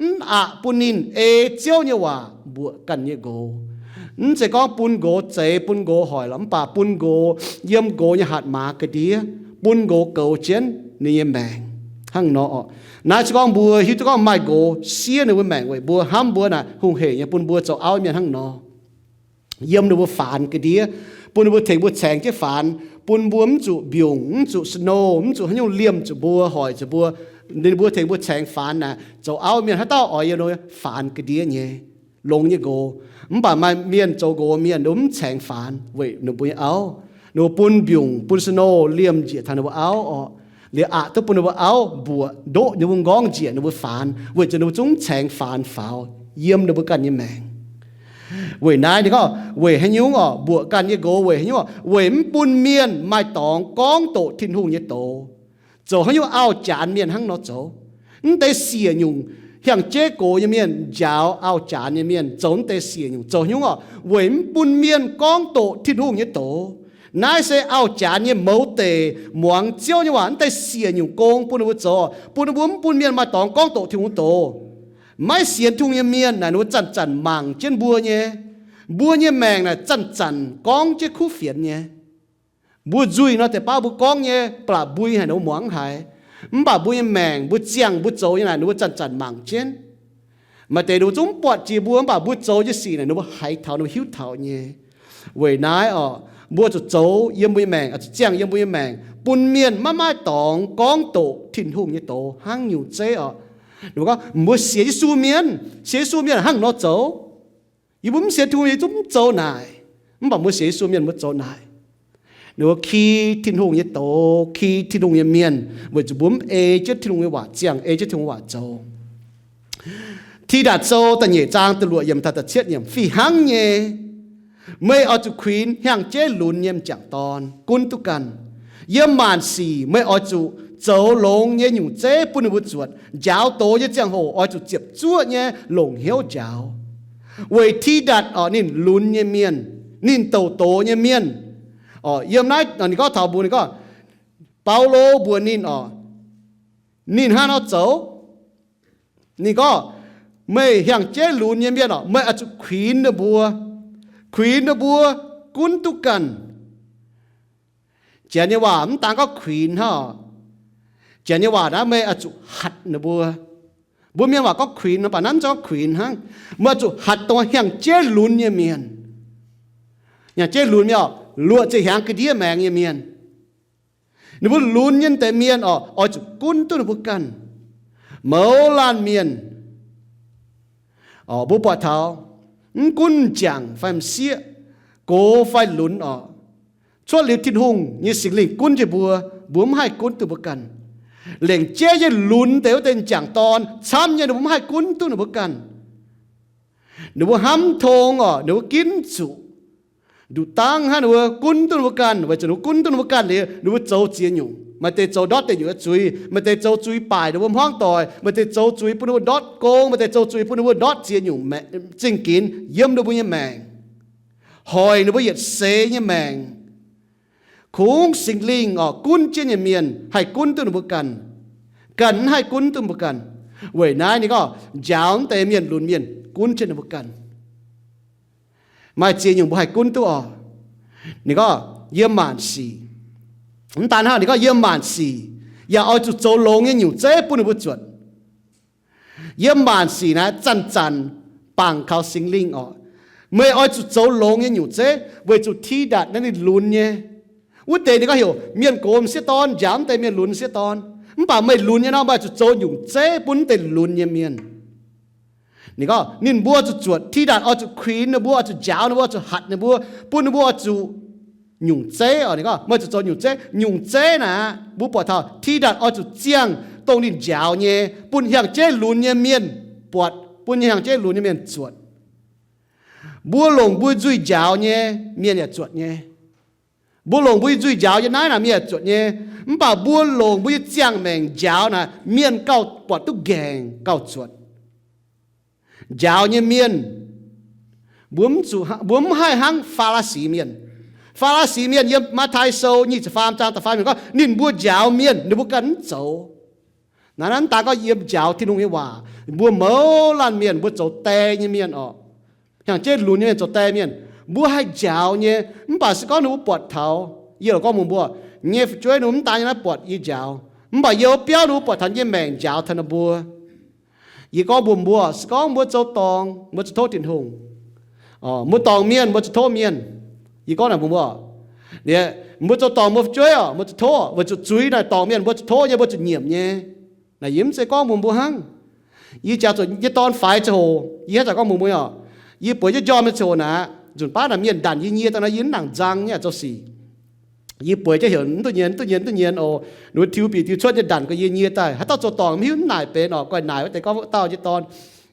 Mv aqc bun ninh ei Ziouv nyei waac mbuoqc ganh nyei nqox. Mv zeiz gorngv bun nqox zeix, bun nqox hoic lorqc, mv baac bun nqox yiem nqox nyei hatc maaz ga'ndiev, bun nqox goux jienv ninh nyei maengc hnangv nor oc. Naaiv se gorngv mbuo hiuv duqv gorngv maaih nqox siev ninh mbuo maengc weic mbuo hnamv mbuo naaic hungh heic nyei bun mbuo zoux auv mienh hnangv nor. Yiem ninh mbuo faanx ga'ndiev, bun ninh mbuo tengx mbuo caengx jienv faanx, bun mbuo mv zuqc mbiungc, mv zuqc snow, mv zuqc haaix nyungc liemh zuqc mbuo, hoic zuqc mbuo. Ninh mbuo tengx mbuo caengx faanx naaic, zoux auv mienh haaix dauh oix yiem ninh mbuo faanx ga'ndiev nyei, longx nyei nqox. Mv baac maaih mienh zoux nqox mienh ninh mbuo mv caengx faanx weic ninh mbuo nyei auv. Ninh mbuo bun mbiungc, bun snow liemh njiec taux ninh mbuo auv oc. Liuz aqc duqv bun ninh mbuo auv mbuoqc ndoqv ninh mbuo nqorngv njiec ninh mbuo faanx, weic zuqc ninh mbuo zungv mv caengx faanx faaux yiem ninh mbuo ganh nyei maengc. Weic naaiv ninh gorngv weic haaix nyungc oc, mbuoqc ganh nyei nqox weic haaix nyungc oc? Weic mv bun mienh maaih dorngx gorngv doqc Tin-Hungh nyei doz. Zoux haaix nyungc auv-janx mienh hnangv nor zoux? Mv deix siec nyungc hiaang-jeiv gox nyei mienh njaaux auv-janx nyei mienh zoux mv deix siec nyungc zoux haaix nyungc oc? Weic mv bun mienh gorngv doqc Tin-Hungh nyei doz. Naaiv se auv-janx nyei mouz deic, muangx Ziouv nyei waac, mv deix siec nyungc gong bun ninh mbuo zoux, bun ninh mbuo mv bun mienh maaih dorngx gorngv doqc Tin-Hungh doz. Maiv sienx Tin-Hungh nyei mienh naaic ninh mbuo zanc-zanc mangc jienv mbuo nyei. Mbuo nyei maengc naaic zanc-zanc gorngv jienv kuv fienx nyei. Mbuo nzuih nor deix baav mbuo gorngv nyei, ba'laqc mbui haic ninh mbuo muangx haiz. Mv baac mbuo nyei maengc, mbuo ziangh mbuo zoux nyei naaic ninh mbuo zanc-zanc mangc jienv. Maaih deix ninh mbuo zungv mv buatc jiex mbuo, mv baac mbuo zoux nyei sic naaic ninh mbuo haiz taux, ninh mbuo hiuv taux nyei. Weic naaiv oc, mbuo zuqc zoux yiem mbuo nyei maengc, zuqc ziangh yiem mbuo nyei maengc, bun mienh maiv maaih dorngx gorngv doqc Tin-Hungh nyei doz hnangv nyungc zeiv oc. Ninh mbuo gorngv, mbuo sienx Yesu mienh, sienx Yesu mienh hnangv nor zoux. Yie mbuo mv sienx Tin-Hungh, yie zungv mv zoux naaic. Mv baac mbuo sienx Yesu mienh mbuo zoux naaic. Ninh mbuo ki Tin-Hungh nyei doz, ki Tin-Hungh nyei mienh, weic zuqc mbuo mv ei jienv Tin-Hungh nyei waac ziangh, ei jienv Tin-Hungh waac zoux. Tidatc Sou da'nyeic zaang da'luoqc yiemc taux da'cietv yiemc fih hnangv nyei, meih oix zuqc kuinx hiaang-jeiv lunx nyei m'jangc dorn gunv duqv ganh. Yiem maanc sic meih oix zuqc zoux longx nyei nyungc zeiv bun ninh mbuo zuotc. Njaaux doz nyei ziangh hoc oix zuqc ziepc zuoqv nyei longc hnyouv njaaux, weic Tidatc orqc, ninh lunx nyei mienh, ninh douc doz nyei mienh. Orqc, yiem naaiv ninh gorngv taux mbuox ninh gorngv, Baulo mbuox ninh orqc, ninh hnangv nor zoux. Ninh gorngv, meih hiaang-jeiv lunx nyei mienh orqc, meih oix zuqc kuinx ninh mbuo, kuinx ninh mbuo gunv duqv ganh. Janx nyei waac mv daan gorngv kuinx hnangv. Janx nyei waac naaiv, meih oix zuqc hatc ninh mbuo. Mbuo mienh waac gorngv kuinx, mv baac naaiv mv zeiz gorngv kuinx hnangv. Meih oix zuqc hatc dongh hiaang-jeiv lunx nyei mienh. Hiaang-jeiv lunx mienh orqc, luoqc ziepc hnyangx ga'ndiev maengx nyei mienh. Ninh mbuo lunx nyei deix mienh orqc, oix zuqc gunv duqv ninh mbuo ganh. Mouz laanh mienh orqc, mbuo buatc taux, mv gunv m'jangc fai m'sieqv, gox fai lunx orqc, cuotv liuz Tin-Hungh nyei Singx Lingh gunv jienv mbuo, mbuo mv haih gunv duqv mbuo ganh. Lengc jeiv nyei lunx deix wuov deix m'jangc dorn camv nyei, ninh mbuo mv haih gunv duqv ninh mbuo ganh. Ninh mbuo hnamv tong orqc, ninh mbuo ginv zuqc nduqc dangv hnangv ninh mbuo gunv duqv ninh mbuo ganh, weic zuqc ninh mbuo gunv duqv ninh mbuo ganh liuz, ninh mbuo zoux ziex nyungc. Maaih deix zoux ndortv deic nyuoqc zuiz, maaih deix zoux zuiz baaic ninh mbuo hmuangv doic, maaih deix zoux zuiz bun ninh mbuo ndortv gong, maaih deix zoux zuiz bun ninh mbuo ndortv ziex nyungc zingh ginx yiem ninh mbuo nyei maengc, hoic ninh mbuo yietc seix nyei maengc. Kungx Singx Lingh orqc, gunv jienv nyei mienh haih gunv duqv ninh mbuo ganh. Ganh mv haih gunv duqv mbuo ganh. Weic naaiv ninh gorngv njaaux mv deix mienh lunx mienh gunv jienv ninh mbuo ganh. Maaih ziex nyungc mbuo haih gunv duqv orqc. Ninh gorngv yiem maanc sic. Mv daan hnangv, ninh gorngv yiem maanc sic yaac oix zuqc zoux longx nyei nyungc zeiv bun ninh mbuo zuotc. Yiem maanc sic naaiv zanc-zanc bangc kaux Singx Lingh orqc. Meih oix zuqc zoux longx nyei nyungc zeiv weic zuqc Tidatc naaiv ninh lunx nyei. Wuov deix ninh gorngv heuc mienh gox m'sieqv dorn njaaux mv deix mienh lunx m'sieqv dorn. Mv baac meih lunx nyei nor, meih oix zuqc zoux nyungc zeiv bun mv deix lunx nyei mienh. Ninh gorngv ninh mbuo zuqc zuotc, Tidatc oix zuqc kuinx ninh mbuo, oix zuqc njaaux ninh mbuo, oix zuqc hatc ninh mbuo, bun ninh mbuo oix zuqc nyungc zeiv orqc. Ninh gorngv meih zuqc zoux nyungc zeiv. Nyungc zeiv naaic, mbuo buatc taux Tidatc oix zuqc ziangh dongh ninh njaaux nyei bun hiaang-jeiv lunx nyei mienh buatc, bun hiaang-jeiv lunx nyei mienh zuotc. Mbuo longc mbuo nzuih njaaux nyei, mienh yaac zuotc nyei. Mbuo longc mbuo nzuih njaaux nyei naaiv naaic, mienh yaac zuotc nyei. Mv baac mbuo longc mbuo nyei ziangh maengc njaaux naaic, mienh gauh buatc duqv nqaengc, gauh zuotc. Njaaux nyei mienh, mbuo mv zuqc, mbuo mv haih hnangv Faa^laa^si mienh. Faa^laa^si mienh yiem Matv^tai Sou nyic ziepc faam zaang da'faam yiemc gorngv ninh mbuo njaaux mienh, ninh mbuo ganh mv zoux. Naaiv, naaiv daaih gorngv yiem njaaux Tin-Hungh nyei waac, mbuo mouz laanh mienh, mbuo zoux die nyei mienh orqc, hiaang-jeiv lunx nyei mienh, zoux die mienh, mbuo haih njaaux nyei. Mv baac se gorngv ninh mbuo buatc taux, yie loc gorngv mbuox mbuo, nyei fu'jueiv ninh mbuo mv daan nyei naaiv buatc yie njaaux, mv baac yie biauv ninh mbuo buatc taux nyei maengc njaaux taux ninh mbuo. Yie gorngv mbuox mbuo, se gorngv mbuo zoux dorngc, mbuo zuqc tov Tin-Hungh. Mbuo dorngc mienh, mbuo zuqc tov mienh. Yie gorngv naaic mbuox mbuo, mbuo zoux dorngc mbuo fu'jueiv orqc, mbuo zuqc tov, weic zuqc zuiz naaic dorngc mienh mbuo zuqc tov nyei, mbuo zuqc nyiemc nyei. Naaic yie mv zeiz gorngv mbuox mbuo hnangv. Yie jangx zuqc nyei dorn faix ziangh hoc, yie haaix zanc gorngv mbuox mbuo orqc, yie bueix jienv njormh nyei ziangh hoc naaic, nzunc baav naaic mienh ndanc yie nyie daaih nor, yie mv nangc nzang nyei zoux sic. Yie bueix jienv heuc mv duqv nyien, mv duqv nyien, mv duqv nyien oc. Ninh mbuo tiux bieqc tiux cuotv nyei ndanc guai yie nyie daaih. Haaix dauh zoux dorngc mv hiuv, mv naaic benx orqc, guai naaic wuov deix gorngv wuov dauh nyei dorn.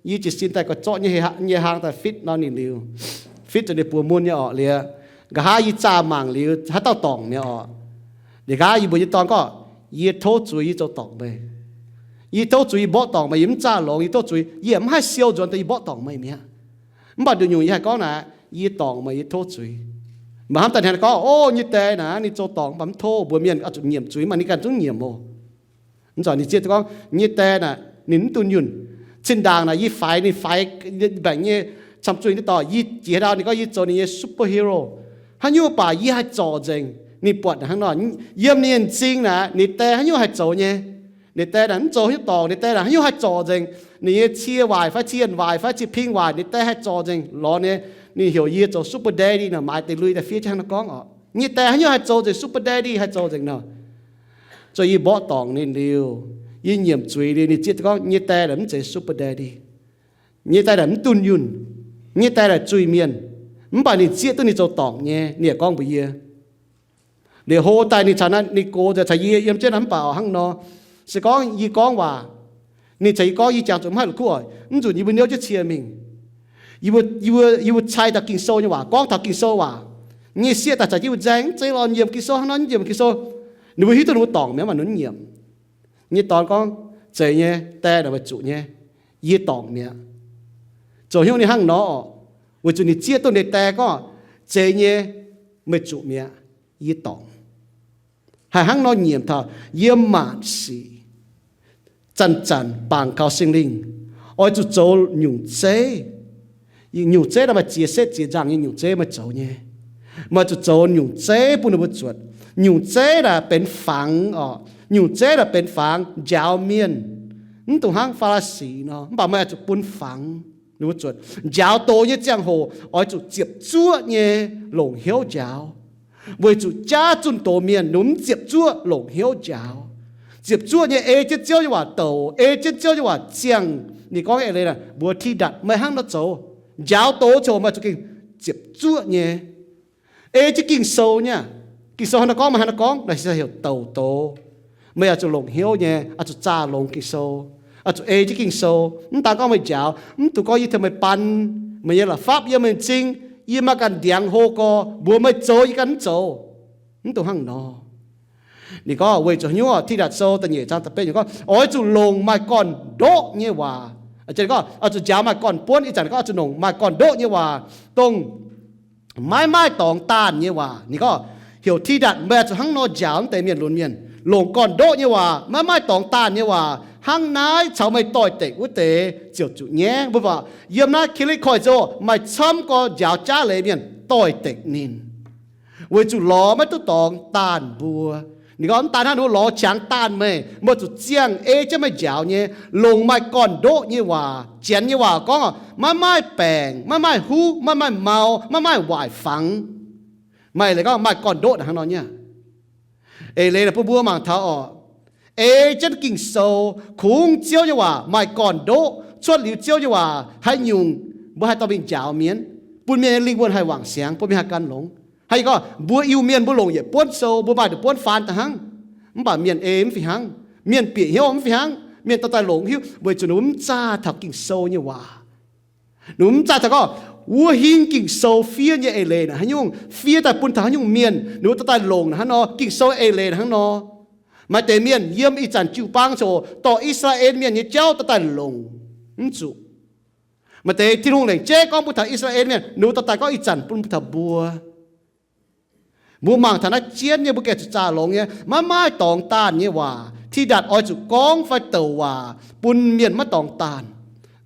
Yie jiez sin daaih guai zorqv nyei hang, nyei hang daaih fitv nor ninh liuz, fitv zuqc ninh buoz mun nyei orqc liuz. Nqa'haav yie zaah mangc liuz haaix dauh dorngc mi'aqv orqc. Ninh nqa'haav yie mbuox nyei dorn gorngv, yie tov zuiz yie zoux dorngc meih. Yie tov zuiz yie mborqv dorngc meih, yie mv zaah longx, yie tov zuiz yie yaac mv haih siou nzuonx daaih yie mborqv dorngc meih mi'aqv. Mv baac nduqc nyungc yie haih gorngv naaic, yie dorngc meih, yie tov zuiz. Maaih hnamv daaih hnangv gorngv, o, nyei die naaic ninh zoux dorngc mv baac mv tov, mbuox mienh oix zuqc nyiemc zuiz, mv baac ninh ganh zungv nyiemc oc. Mv baac ninh zieqv gorngv nyei die naaic ninh mv dunh yunh. Cin-ndaangc naaic yie faix, ninh faix mbaengc nyei camv zuiz nyei dorngc, yie jiex haaix ndau ninh gorngv yie zoux ninh nyei superhero. Haaix nyungc baac yie haih zorc nzengc. Ninh buatc hnangv nor, yiem ninh nyei m'zing naaic ninh die haaix nyungc haih zoux nyei. Ninh die naaic mv zoux haaix nyungc dorngc, ninh die naaic haaix nyungc haih zorc nzengc. Ninh nyei cie waaic fai cie waaic fai cie ping waaic, ninh die haih zorc nzengc lorz nyei. Ninh heuc yie zoux super daddy nor, maaiz deix lui daaih fiev jienv hnangv nor gorngv orqc. Nyei die haaix nyungc haih zoux nzengc, super daddy haih zoux nzengc nor. Zoux yie mborqv dorngc ninh liuz, yie nyiemc zuiz liuz, ninh zieqv gorngv nyei die naaic mv zeiz super daddy. Nyei die naaic mv dunh yunh. Nyei die naaic zuiz-mienh. Mv baac ninh zieqv duqv ninh zoux dorngc nyei, ninh yaac gorngv mbuox yie. Liuz hlo daaih ninh caux naaiv ninh gox nzengc caux yie yiem jienv naaiv mv baac oix hnangv nor. Se gorngv yie gorngv waac, ninh caux yie gorngv yie jangx zuqc mv haih la'kuqv oc, mv nzunc yie mbuo niouv jienv cie mingh. Yie mbuo, yie mbuo, yie mbuo cai taux Ging-Sou nyei waac, gorngv taux Ging-Sou waac. Nyei sieqv daaih caux jienv mbuo nzaeng, mv zeiz lorz nyiemc Ging-Sou hnangv nor, nyiemc Ging-Sou. Ninh mbuo hiuv duqv ninh mbuo dorngc mi'aqv, mv baac ninh mv nyiemc. Nyei dorn gorngv, zeiz nyei, dae naaic meih zuqc nyei, yie dorngc mi'aqv. Zoux hnyouv ninh hnangv nor oc, weic zuqc ninh zieqv duqv ninh dae gorngv, zeiz nyei, meih zuqc mi'aqv, yie dorngc. Haih hnangv nor nyiemc taux yiem maanc sic, zanc-zanc bangc kaux Singx Lingh, oix zuqc zoux nyungc zeiv. Nyungc zeiv naaiv maaih ziex setv ziex nzangc nyei nyungc zeiv meih zoux nyei. Meih zuqc zoux nyungc zeiv bun ninh mbuo zuotc. Nyungc zeiv naaic benx fangx oc. Nyungc zeiv naaic benx fangx njaaux mienh. Mv dungx hnangv Faa^laa^si nor, mv baac meih oix zuqc bun fangx ninh mbuo zuotc. Njaaux doz nyei ziangh hoc oix zuqc ziepc zuoqv nyei longc hnyouv njaaux. Weic zuqc jaav zunh doz mienh ninh mbuo mv ziepc zuoqv longc hnyouv njaaux. Ziepc zuoqv nyei ei jienv Ziouv nyei waac douc, ei jienv Ziouv nyei waac ziangh. Ninh gorngv eix leiz naaic mbuox Tidatc, meih hnangv nor zoux. Njaaux doz ziangh hoc meih zuqc gengh ziepc zuoqv nyei. Ei jienv Ging-Sou nyei. Ging-Sou hnangv nor gorngv, meih hnangv nor gorngv, naaic se heuc douc doz. Meih oix zuqc longc hnyouv nyei, oix zuqc zaah longx Ging-Sou, oix zuqc ei jienv Ging-Sou. Mv daan gorngv meih njaaux, mv dungx gorngv yie tengx meih ban, meih nyei la'fapv yiem meih m'zing, yie maaih ganh ndiangx hlo gorx, mbuox meih zoux yie ganh mv zoux. Mv dungx hnangv nor. Ninh gorngv weic zuqc haaix nyungc, Tidatc Sou da'nyeic zaang da'betv nyungc gorngv, oix zuqc longc maaih gorn-ndoqv nyei waac. Gorngv oix zuqc njaaux maaih gorn-buonv, ih zanc gorngv oix zuqc longc maaih gorn-ndoqv nyei waac, dongh maiv maaih dorngx daanh nyei waac. Ninh gorngv heuc Tidatc, meih oix zuqc hnangv nor njaaux wuov deix mienh lunx mienh, longc gorn-ndoqv nyei waac, maiv maaih dorngx daanh nyei waac. Hnangv naaiv caux meih doix-dekc wuov deix ziouc zuqc nyaiv. Mbuo baac yiem naaiv Kiv^li Koiv-Nzou maaih camv gorx njaaux jaav leiz mienh doix-dekc ninh, weic zuqc lorz maiv duqv dorngx daanh mbuo. Ninh gorngv mv daan hnangv, ninh mbuo lorz qangx daanh meih, meih zuqc ziangh ei jienv meih njaaux nyei, longc maaih gorn-ndoqv nyei waac. Janx nyei waac gorngv maiv maaih baengc, maiv maaih huv, maiv maaih mau, maiv maaih waaic fangx. Maaih eix leiz gorngv maaih gorn-ndoqv naaic hnangv nor nyei. Eix leiz naaic bun mbuo mangc taux oc, ei jienv Ging-Sou, kungx Ziouv nyei waac maaih gorn-ndoqv. Cuotv liuz Ziouv nyei waac haaix nyungc mbuo haih dorh mingh njaaux mienh, bun mienh nyei lingh wuonh haih wangc siangx, bun mienh haih gan longx. Haaix gorngv mbuo Iu-Mienh mbuo longc yietc buonv sou, mbuo maaih deix buonv faan daaih hnangv, mv baac mienh ei mv fih hnangv, mienh bieqc hnyouv mv fih hnangv, mienh dorh daaih longc hiuv, weic zuqc ninh mbuo mv zaah taux Ging-Sou nyei waac. Ninh mbuo mv zaah taux gorngv wuov hingv Ging-Sou fiev nyei eix leiz naaic haaix nyungc, fiev daaih bun taux haaix nyungc mienh, ninh mbuo dorh daaih longc naaic hnangv nor, Ging-Sou eix leiz naaic hnangv nor. Maaih deix mienh yiem ih zanc jiu-baang ziouc dorh I^saa^laa^en Mienh nyei jauv dorh daaih longc, mv zuqc. Maaih deix Tin-Hungh lengc jeiv gorngv bun taux I^saa^laa^en Mienh, ninh mbuo dorh daaih gorngv ih zanc bun taux mbuo. Mbuo mangc taux naaiv jienv nyei, mbuo gengh zuqc zaah longx nyei, maiv maaih dorngx daanh nyei waac. Tidatc oix zuqc gorngv fai douc waac bun mienh maiv dorngx daanh.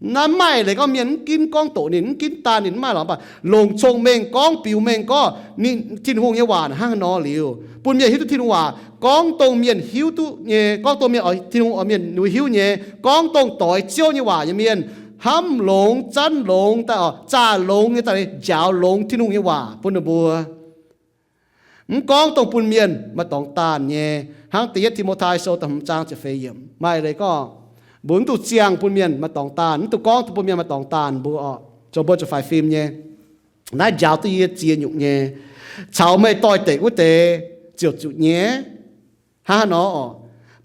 Naaiv maaih leiz gorngv mienh mv ginv gorngv doqc ninh, mv ginv daanh ninh, mv maaih lorqc, mv baac longc cong-mengh gorngv, biux mengh gorngv ninh, Tin-Hungh nyei waac hnangv haaix nor liuz, bun mienh hiuv duqv Tin-Hungh waac, gorngv dongh mienh hiuv duqv nyei, gorngv dongh mienh oix, Tin-Hungh oix mienh hiuv nyei, gorngv dongh doix Ziouv nyei waac nyei mienh, hnamv longx, zanv longx daaih, zaah longx nyei daaih njaaux longx Tin-Hungh nyei waac bun ninh mbuo. Mv gorngv dongh bun mienh maaih dorngx daanh nyei, hnangv Da'yietv Ti^mo^tai Sou da'hmz zaang ziepc feix yiemc maaih leiz gorngv, mbuo mv duqv ziangh bun mienh maaih dorngx daanh, mv duqv gorngv dongh bun mienh maaih dorngx daanh mbuo oc, zoux mbuo zuqc faix fim nyei. Naaiv njaaux duqv yie ziex nyungc nyei, caux meih doix-dekc wuov deix ziouc zuqc nyaiv. Hnangv haaix nor oc?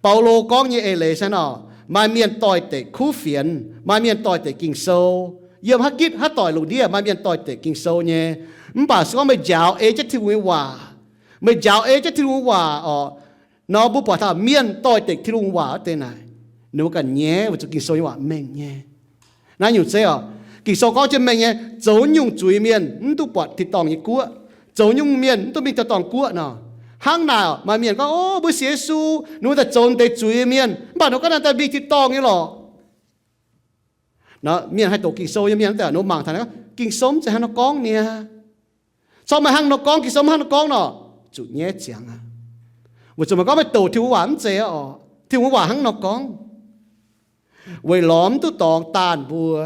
Baulo gorngv nyei eix leiz se hnangv nor, maaih mienh doix-dekc kuv fienx, maaih mienh doix-dekc Ging-Sou. Yiem haaix gitv haaix doic lungh ndiev maaih mienh doix-dekc Ging-Sou nyei. Mv baac se gorngv meih njaaux ei jienv Tin-Hungh nyei waac, meih njaaux ei jienv Tin-Hungh nyei waac oc, nor mbuo buatc taux mienh doix-dekc Tin-Hungh waac wuov deix naaic, ninh mbuo ganh nyaiv weic zuqc Ging-Sou nyei waac mengh nyei. Naaiv nyungc zeiv oc, Ging-Sou gorngv jienv mengh nyei, zoux nyungc zuiz mienh mv duqv buatc tin-dorngh nyei guoqv, zoux nyungc mienh mv duqv mingh tin-dorngh guoqv nor. Hnangv naaic maaih mienh gorngv, o, mbuo sienx Yesu, ninh mbuo daaih zoux deix zuiz mienh, mv baac ninh mbuo ganh daaih mingh tin-dorngh nyei lorqc. Mienh haih doqc Ging-Sou nyei mienh, ninh mbuo mangc taux Ging-Sou mv zeiz hnangv nor gorngv niaa. Corc maaih hnangv nor gorngv, Ging-Sou mv hnangv nor gorngv nor, zuqc nyaiv ziangx aqv. Weic zuqc maaih gorngv meih doqc Tin-Hungh waac mv zeiz oc. Tin-Hungh waac hnangv nor gorngv, weic lorz mv duqv dorngx daanh mbuo.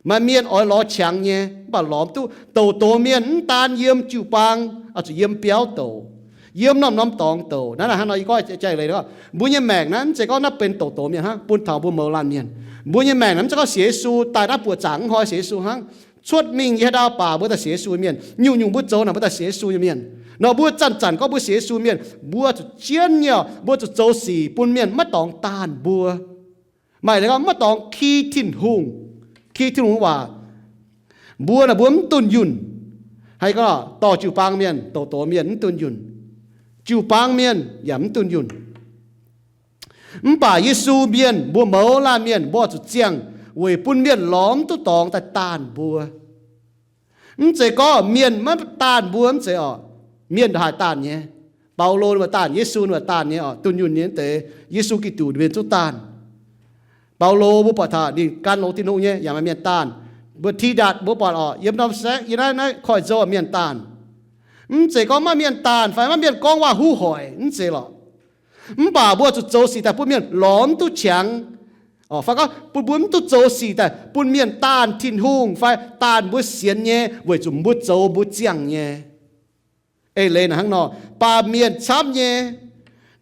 Maaih mienh oix lorz qangx nyei, mv baac lorz mv duqv. Douc doz mienh mv daan yiem jiu-baang, oix zuqc yiem biauv douc, yiem norm-norm dorngx douc. Naaiv hnangv nor yie gorngv jaa-leiz, mbuo nyei maengc naaiv mv zeiz gorngv naaiv benx douc doz mienh hnangv, bun taux mbuo mouz laanh mienh. Mbuo nyei maengc naaiv mv zeiz gorngv sienx Yesu daaih naaiv buoqc zaangc mv hnoi sienx Yesu hnangv. Cuotv mingh yiem haaix ndau baac mbuo daaih sienx Yesu mienh. Nyungc-nyungc mbuo zoux naaic mbuo daaih sienx Yesu nyei mienh. Nor mbuo zanc-zanc gorngv mbuo sienx Yesu mienh, mbuo zuqc jienv nyei, mbuo zuqc zoux sic bun mienh maiv dorngx daanh mbuo. Maaih leiz gorngv maiv dorngx ki Tin-Hungh, ki Tin-Hungh waac. Mbuo naaic mbuo mv dunh yunh. Haaix gorngv dorh jiu-baang mienh, douc douc mienh mv dunh yunh. Jiu-baang mienh yaac mv dunh yunh. Mv baac Yesu mienh, mbuo mouz laanh mienh, mbuo zuqc ziangh weic bun mienh lorz mv duqv dorngx daaih daanh mbuo. Mv zeiz gorngv mienh maiv daanh mbuo mv zeiz orqc. Mienh ndongc haaix daanh nyei. Baulo ninh mbuo daanh, Yesu ninh mbuo daanh nyei orqc. Dunh yunh nyei deix, Yesu Giduc ninh mbuo zungv daanh. Baulo mbuo buatc taux ninh gan longx Tin-Hungh nyei yaac maaih mienh daanh. Mbuo Tidatc mbuo buatc orqc, yiem norm saengv yiem naaiv, naaiv koiv-nzou mienh daanh. Mv zeiz gorngv maiv mienh daanh fai maiv mienh gorngv waac-huv hoic, mv zeiz lorqc. Mv baac mbuo zuqc zoux sic daaih bun mienh lorz mv duqv qangx, fai gorngv bun mbuo mv duqv zoux sic daaih bun mienh daanh Tin-Hungh fai daanh mbuo sienx nyei, weic zuqc mbuo zoux mbuo ziangh nyei. Eix leiz naaic hnangv nor, baamh mienh camv nyei,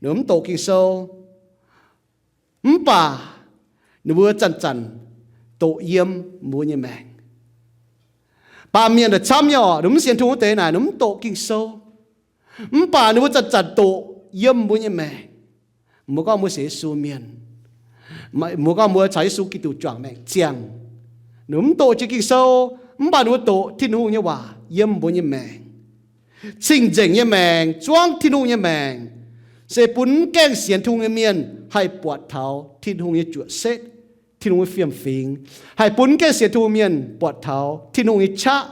ninh mv doqc Ging-Sou, mv baac ninh mbuo zanc-zanc doqc yiem mbuo nyei maengc. Baamh mienh daaih camv nyei orqc, ninh mv sienx Tin-Hungh wuov deix naaic, ninh mv doqc Ging-Sou, mv baac ninh mbuo zanc-zanc doqc yiem mbuo nyei maengc. Mbuo gorngv mbuo sienx Yesu mienh, mbuo gorngv mbuo caux Yesu Giduc juangc maengc ziangh, ninh mv doqc jiex Ging-Sou, mv baac ninh mbuo doqc Tin-Hungh nyei waac yiem mbuo nyei maengc. Cing-nzengc nyei maengc, zuangv Tin-Hungh nyei maengc, se bun mv gaengh sienx Tin-Hungh nyei mienh haih buatc taux Tin-Hungh nyei juoqc setv, Tin-Hungh nyei fiem-fingx, haih bun mv gaengh sienx Tin-Hungh mienh buatc taux Tin-Hungh nyei qaqv,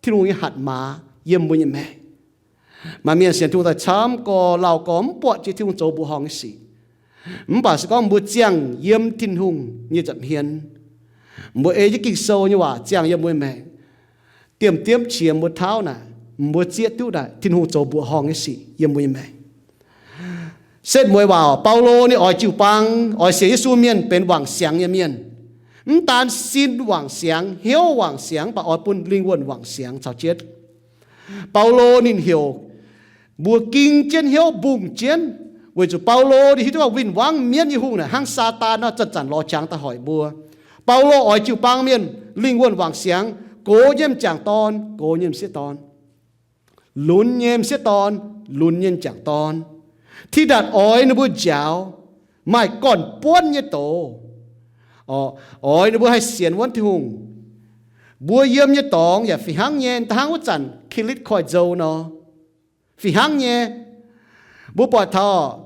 Tin-Hungh nyei hatc maaz yiem mbuo nyei maengc. Maaih mienh sienx Tin-Hungh daaih camv gorx lauh gorx mv buatc jiex Tin-Hungh zoux mbuoqc horngh nyei sic. Mv baac se gorngv mbuo ziangh yiem Tin-Hungh nyei nza'hmien, mbuo ei jienv Ging-Sou nyei waac ziangh yiem mbuo maengc, diemv-diemv qiex mbuo tauv naaic, mbuo zieqv duqv naaic Tin-Hungh zoux mbuoqc horngh nyei sic yiem mbuo nyei maengc. Setv mueiz waac, Baulo ninh oix jiu-baang, oix sienx Yesu mienh benx wangc siangx nyei mienh. Mv daan sin wangc siangx, hnyouv wangc siangx, mv baac oix bun lingh wuonh wangc siangx caux jienv. Baulo ninh heuc mbuo ging jienv hnyouv mbungh jienv, weic zuqc Baulo ninh hiuv duqv gorngv win-wangv mienv nyei hungh naaic hnangv Saadaan nor zanc-zanc lorz qangx daaih hoic mbuo. Baulo oix jiu-baang mienh lingh wuonh wangc siangx, gox nyei m'jangc dorn, gox nyei m'sieqv dorn, lunx nyei m'sieqv dorn, lunx nyei m'jangc dorn. Tidatc oix ninh mbuo njaaux maaih gorn-buonv nyei doz, oix ninh mbuo haih sienx wuonv Tin-Hungh. Mbuo yiem nyei dorngx yaac fih hnangv nyei, da'hnangv wuov zanc Kilitv Koiv-Nzou nor, fih hnangv nyei. Mbuo buatc taux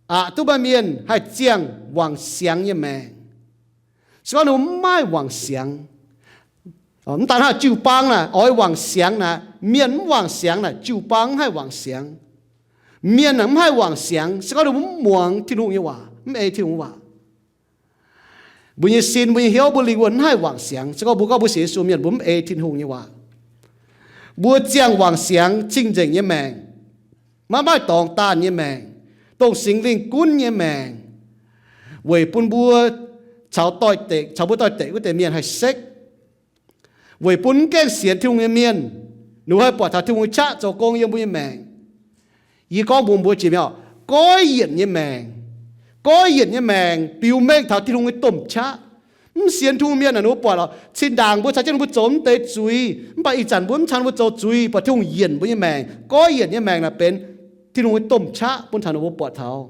aqc duqv maaih mienh haih ziangh wangc siangx nyei maengc. Se gorngv ninh mbuo mv maaih wangc siangx, mv daan hnangv jiu-baang naaic oix wangc siangx naaic, mienh mv wangc siangx naaic, jiu-baang mv haih wangc siangx. Mienh naaic mv haih wangc siangx se gorngv ninh mbuo mv muangx Tin-Hungh nyei waac, mv ei Tin-Hungh waac. Mbuo nyei sin, mbuo nyei hnyouv, mbuo lingh wuonh mv haih wangc siangx se gorngv mbuo gorngv mbuo sienx Yesu mienh mbuo mv ei Tin-Hungh nyei waac. Mbuo ziangh wangc siangx cing-nzengc nyei maengc, maiv maaih dorngx daanh nyei maengc, dongh Singx Lingh gunv nyei maengc, weic bun mbuo caux doix-dekc, caux mbuo doix-dekc wuov deix mienh haih sekv, weic bun mv gaengh sienx Tin-Hungh nyei mienh, ninh mbuo haih buatc taux Tin-Hungh nyei qaqv zoux gong yiem mbuo nyei maengc. Yie gorngv mbuox mbuo jiex mi'aqv, goiv yienc nyei maengc, goiv yienc nyei maengc biux mengh taux Tin-Hungh nyei domh qaqv. Mv sienx Tin-Hungh mienh naaic, ninh mbuo buatc lorqc, zinh ndaangc mbuo caux jienv ninh mbuo zoux mv deix zuiz, mv baac ih zanc mbuo mv caux ninh mbuo zoux zuiz, buatc Tin-Hungh yienc mbuo nyei maengc. Goiv yienc nyei maengc naaic benx Tin-Hungh nyei domh qaqv bun taux ninh mbuo buatc taux.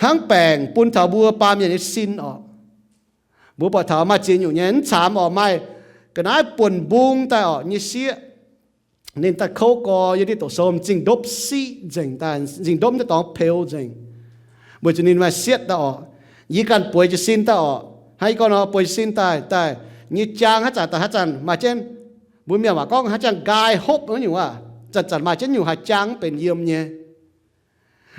Hnangv baengc bun taux mbuo baamh mienh nyei sin orqc. Mbuo buatc taux maaih ziex nyungc nyei, mv caamx orqc, maaih ga'naaiv buonc mbung daaih orqc nyei sieqv, ninh daaih kouv gorx yiem ninh doqc sou m'zing ndopv siqv nzengc daaih, m'zing ndopv daaih dorngx peux nzengc, weic zuqc ninh maaih sietv daaih orqc. Yie ganh bueix jiez sin daaih orqc, hnangv yie gorngv nor, bueix jiez sin daaih, daaih nyei jaang haaix zanc daaih haaix zanc maaih jienv, mbuo mienh waac gorngv haaix jangx nqaai hopv nyungc aav, zanc-zanc maaih jienv nyungc haaix jaang mv benx yiem nyei.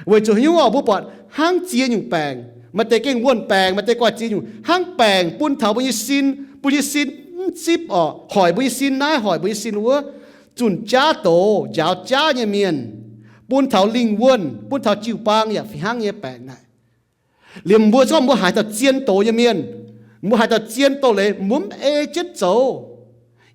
Weic zuqc haaix nyungc orqc? Mbuo buatc hnangv ziex nyungc baengc, maaih deix gengh wuonh baengc, maaih deix guaih ziex nyungc. Hnangv baengc bun taux mbuo nyei sin, mbuo nyei sin mv zipv orqc, hoic mbuo nyei sin naaiv, hoic mbuo nyei sin wuov, zunh jaav doz, njaaux jaav nyei mienh, bun taux lingh wuonh, bun taux jiu-baang yaac fih hnangv nyei baengc naaic. Liemh mbuo se gorngv mbuo haiz dauh zien doz nyei mienh, mbuo haiz dauh zien doz-leiz, mbuo mv ei jienv zoux.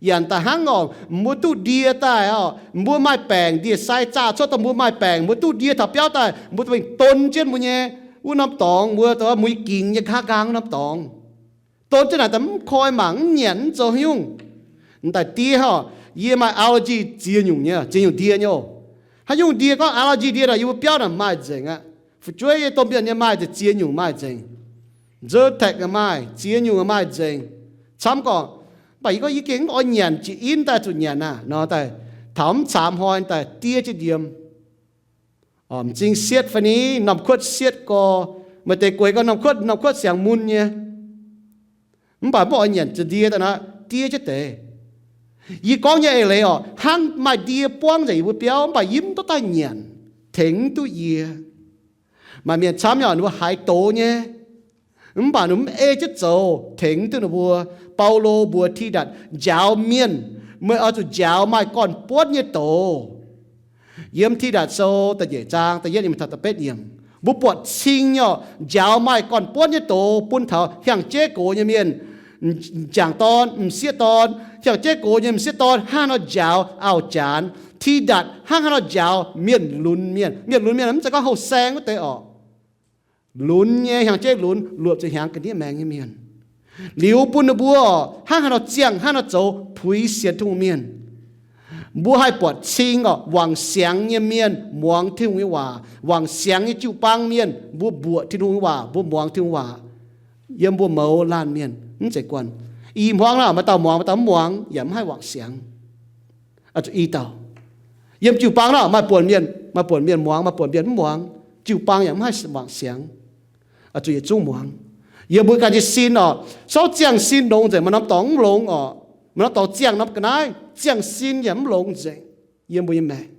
Yaac da'hnangv orqc, mbuo duqv ndie daaih orqc, mbuo maaih baengc, ndie-sai zaah cuotv daaih, mbuo maaih baengc, mbuo duqv ndie taux biauv daaih, mbuo daaih mingh don jienv mbuo nyei wuov norm dorngx, mbuo muiz gingx nyei nqa'haav nqaang wuov norm dorngx. Don jienv naaic daaih mv koi mangc, mv nyanc, mv zoux haaix nyungc. M'daaih die hnangv, yie maaih allergy ziex nyungc nyei, ziex nyungc ndie nyei oc. Haaix nyungc ndie gorngv allergy ndie nor, yie mbuo biauv naaic maaih nzengc aqv. Fu'jueiv nyei, domh mienh nyei maaih ziex nyungc maaih nzengc. Zyrtec maaih, ziex nyungc maaih nzengc. Camv gorqv, mv baac yie gorngv yie gengh mv oix nyanc, jiex in daaih zuqc nyanc aqv nor daaih, taux mv caamx hnoi daaih die jienv ndie. M'zing sietv fai ni, norm kuotv sietv gorx, maaih deix gueix gorngv norm kuotv, norm kuotv siangx mun nyei. Mv baac mv oix nyanc za'ndie daaih nor, die jienv deix. Yie gorngv nyei eix leiz oc, hnangv maaih ndie buangv nzengc yie mbuo biauv, mv baac yie mv duqv daaih nyanc, tengx mv duqv yie. Maaih mienh camv nyei oc, ninh mbuo haiz doz nyei, mv baac ninh mv ei jienv zoux, tengx mv duqv ninh mbuo. Baulo mbuox Tidatc, njaaux mienh, meih oix zuqc njaaux maaih gorn-buonv nyei doz. Yiem Tidatc Sou da'nyeic zaang da'yietv yiemc taux da'betv yiemc, mbuo buatc cing nyei oc, njaaux maaih gorn-buonv nyei doz bun taux hiaangx jeiv gox nyei mienh, m'jangc dorn, m'sieqv dorn, hiaangx jeiv gox nyei m'sieqv dorn hnangv haaix nor njaaux auv-janx. Tidatc hnangv haaix nor njaaux mienh lunx mienh. Mienh lunx mienh mv zeiz gorngv houh saeng wuov deix oc. Lunx nyei, hiaangx jeiv lunx, luopc zuqc hnyangx ga'ndiev maengx nyei mienh. Liuz bun ninh mbuo oc, hnangv haaix nor ziangh, hnangv haaix nor zoux, puix sienx Tin-Hungh mienh. Mbuo haih buatc cing oc, wangc siangx nyei mienh muangx Tin-Hungh nyei waac, wangc siangx nyei jiu-baang mienh, mbuo mbuoqc Tin-Hungh nyei waac, mbuo muangx Tin-Hungh waac. Yiem mbuo mouz laanh mienh mv zeiz guanh. I hmuangv naaic maaih dauh muangx, maaih dauh mv muangx, yaac mv haih wangc siangx. Zuqc i dauh. Yiem jiu-baang naaic maaih buonc mienh, maaih buonc mienh muangx, maaih buonc mienh mv muangx. Jiu-baang yaac mv haih wangc siangx. Zuqc yietc zungv muangx. Yiem mbuo ganh nyei sin oc, sortv ziangh sin longx nzengc, maaih norm dorngx mv longx oc. Maaih norm dorngx ziangh norm ga'naaiv, ziangh sin yaac mv longx nzengc. Yiem mbuo nyei maengc,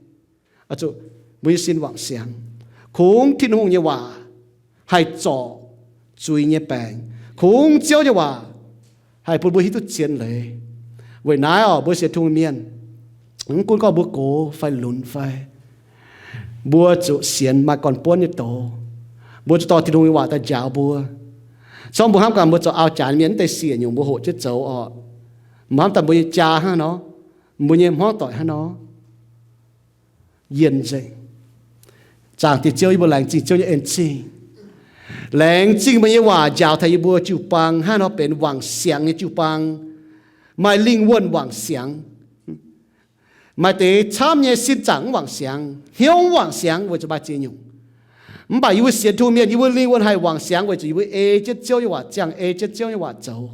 zuqc mbuo nyei sin wangc siangx. Kungx Tin-Hungh nyei waac haih zorc zuiz nyei baengc. Kungx Ziouv nyei waac haih bun mbuo hiuv duqv zien leiz. Weic naaiv oc, mbuo sienx Tin-Hungh mienh, mv gunv gorngv mbuo gox fai lunx fai, mbuo zuqc sienx maaih gorn-buonv nyei doz. Mbuo zuqc dorh Tin-Hungh nyei waac daaih njaaux mbuo. Sorng mbuo hnamv gaax, mbuo zoux auv-janx mienh mv deix siec nyungc mbuo hoqc jienv zoux oc. Mbuo hnamv daaih mbuo nyei jaa hnangv nor, mbuo nyei hmuangv doic hnangv nor, yienh nzengc. Zaangc Diex Ziouv, yie mbuo laengz zingh Ziouv nyei en-zingh. Laengz zingh meih nyei waac njaaux taux yie mbuo jiu-baang hnangv nor benx wangc siangx nyei jiu-baang, maaih lingh wuonh wangc siangx. Maaih deix camv nyei sin zaangc mv wangc siangx, hnyouv mv wangc siangx weic zuqc maaih ziex nyungc. Mv baac yie mbuo sienx Tin-Hungh mienh, yie mbuo lingh wuonh haih wangc siangx weic zuqc yie mbuo ei jienv Ziouv nyei waac, ziangh ei jienv Ziouv nyei waac zoux.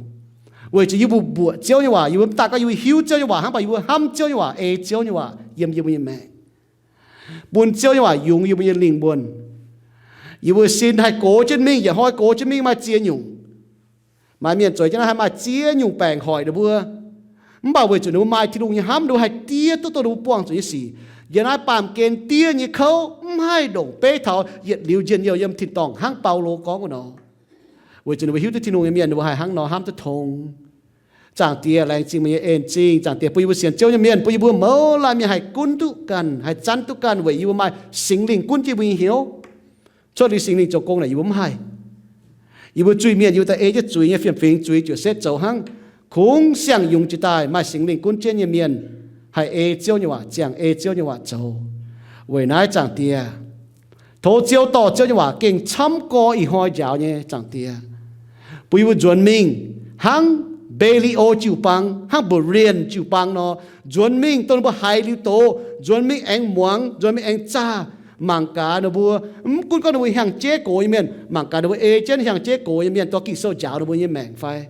Weic zuqc yie mbuo mbuoqc Ziouv nyei waac, yie mbuo mv daaih gorngv yie mbuo hiuv Ziouv nyei waac hnangv, mv baac yie mbuo hnamv Ziouv nyei waac, ei Ziouv nyei waac yiem yie mbuo nyei maengc, bun Ziouv nyei waac yungz yie mbuo nyei lingh wuonh. Yie mbuo sin haih gox jienv mingh, yietc hnoi gox jienv mingh maaih ziex nyungc. Maaih mienh zueiz jienv naaiv haih maaih ziex nyungc baengc hoic ninh mbuo. Mv baac weic zuqc ninh mbuo maaih Tin-Hungh nyei hnamv, ninh mbuo haih diev duqv dongh ninh mbuo buangh zuqc nyei sic. Yiem naaiv baamh gen diev nyei kouv mv haih ndongc beiv taux yietc liuz njien-youh yiem tin-dorngh hnangv Baulo gorngv wuov nor. Weic zuqc ninh mbuo hiuv duqv Tin-Hungh nyei mienh, ninh mbuo haih hnangv nor hnamv duqv tong. Zaangc Diex, laengz zingh meih nyei en-zingh. Zaangc Diex, bun yie mbuo sienx Ziouv nyei mienh, bun yie mbuo mouz laanh mienh haih gunv duqv ganh, haih zanv duqv ganh weic yie mbuo maaih Singx Lingh gunv jienv yie mbuo nyei hnyouv. Cuotv liuz Singx Lingh zoux gong naaic yie mbuo mv haih. Yie mbuo zuiz-mienh, yie mbuo daaih ei jienv zuiz nyei fiem fingx, zuiz ziouc setv zoux hnangv. Kungx siang-yungz jiex daaih maaih Singx Lingh gunv jienv nyei mienh haih ei Ziouv nyei waac, ziangh ei Ziouv nyei waac zoux. Weic naaiv Zaangc Diex, tov Ziouv dorh Ziouv nyei waac gengh camv gorx ih hnoi njaaux nyei Zaangc Diex, bun yie mbuo nzuonx mingh hnangv Mbe^li^o jiu-baang, hnangv Mbe^rien jiu-baang nor, nzuonx mingh dongh ninh mbuo haiz liuz doz, nzuonx mingh aengx muangx, nzuonx mingh aengx zaah. Mangc gaax ninh mbuo, mv gunv gorngv ninh mbuo hiaangx jeiv gox nyei mienh, mangc gaax ninh mbuo ei jienv hiaangx jeiv gox nyei mienh dorh Ging-Sou njaaux ninh mbuo nyei maengc fai.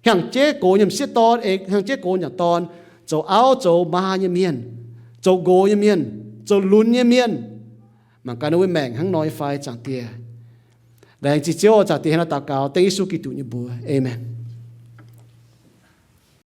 Hiaangx jeiv gox nyei m'sieqv dorn, hiaangx jeiv gox nyei m'jangc dorn, zoux auv zoux maa nyei mienh, zoux nqox nyei mienh, zoux lunx nyei mienh, mangc gaax ninh mbuo maengc hnangv nor nyei fai, Zaangc Diex. Laengz zingh Ziouv, Zaangc Diex, hnangv naaiv daux gaux dengv Yesu Giduc nyei mbuox. Aamen.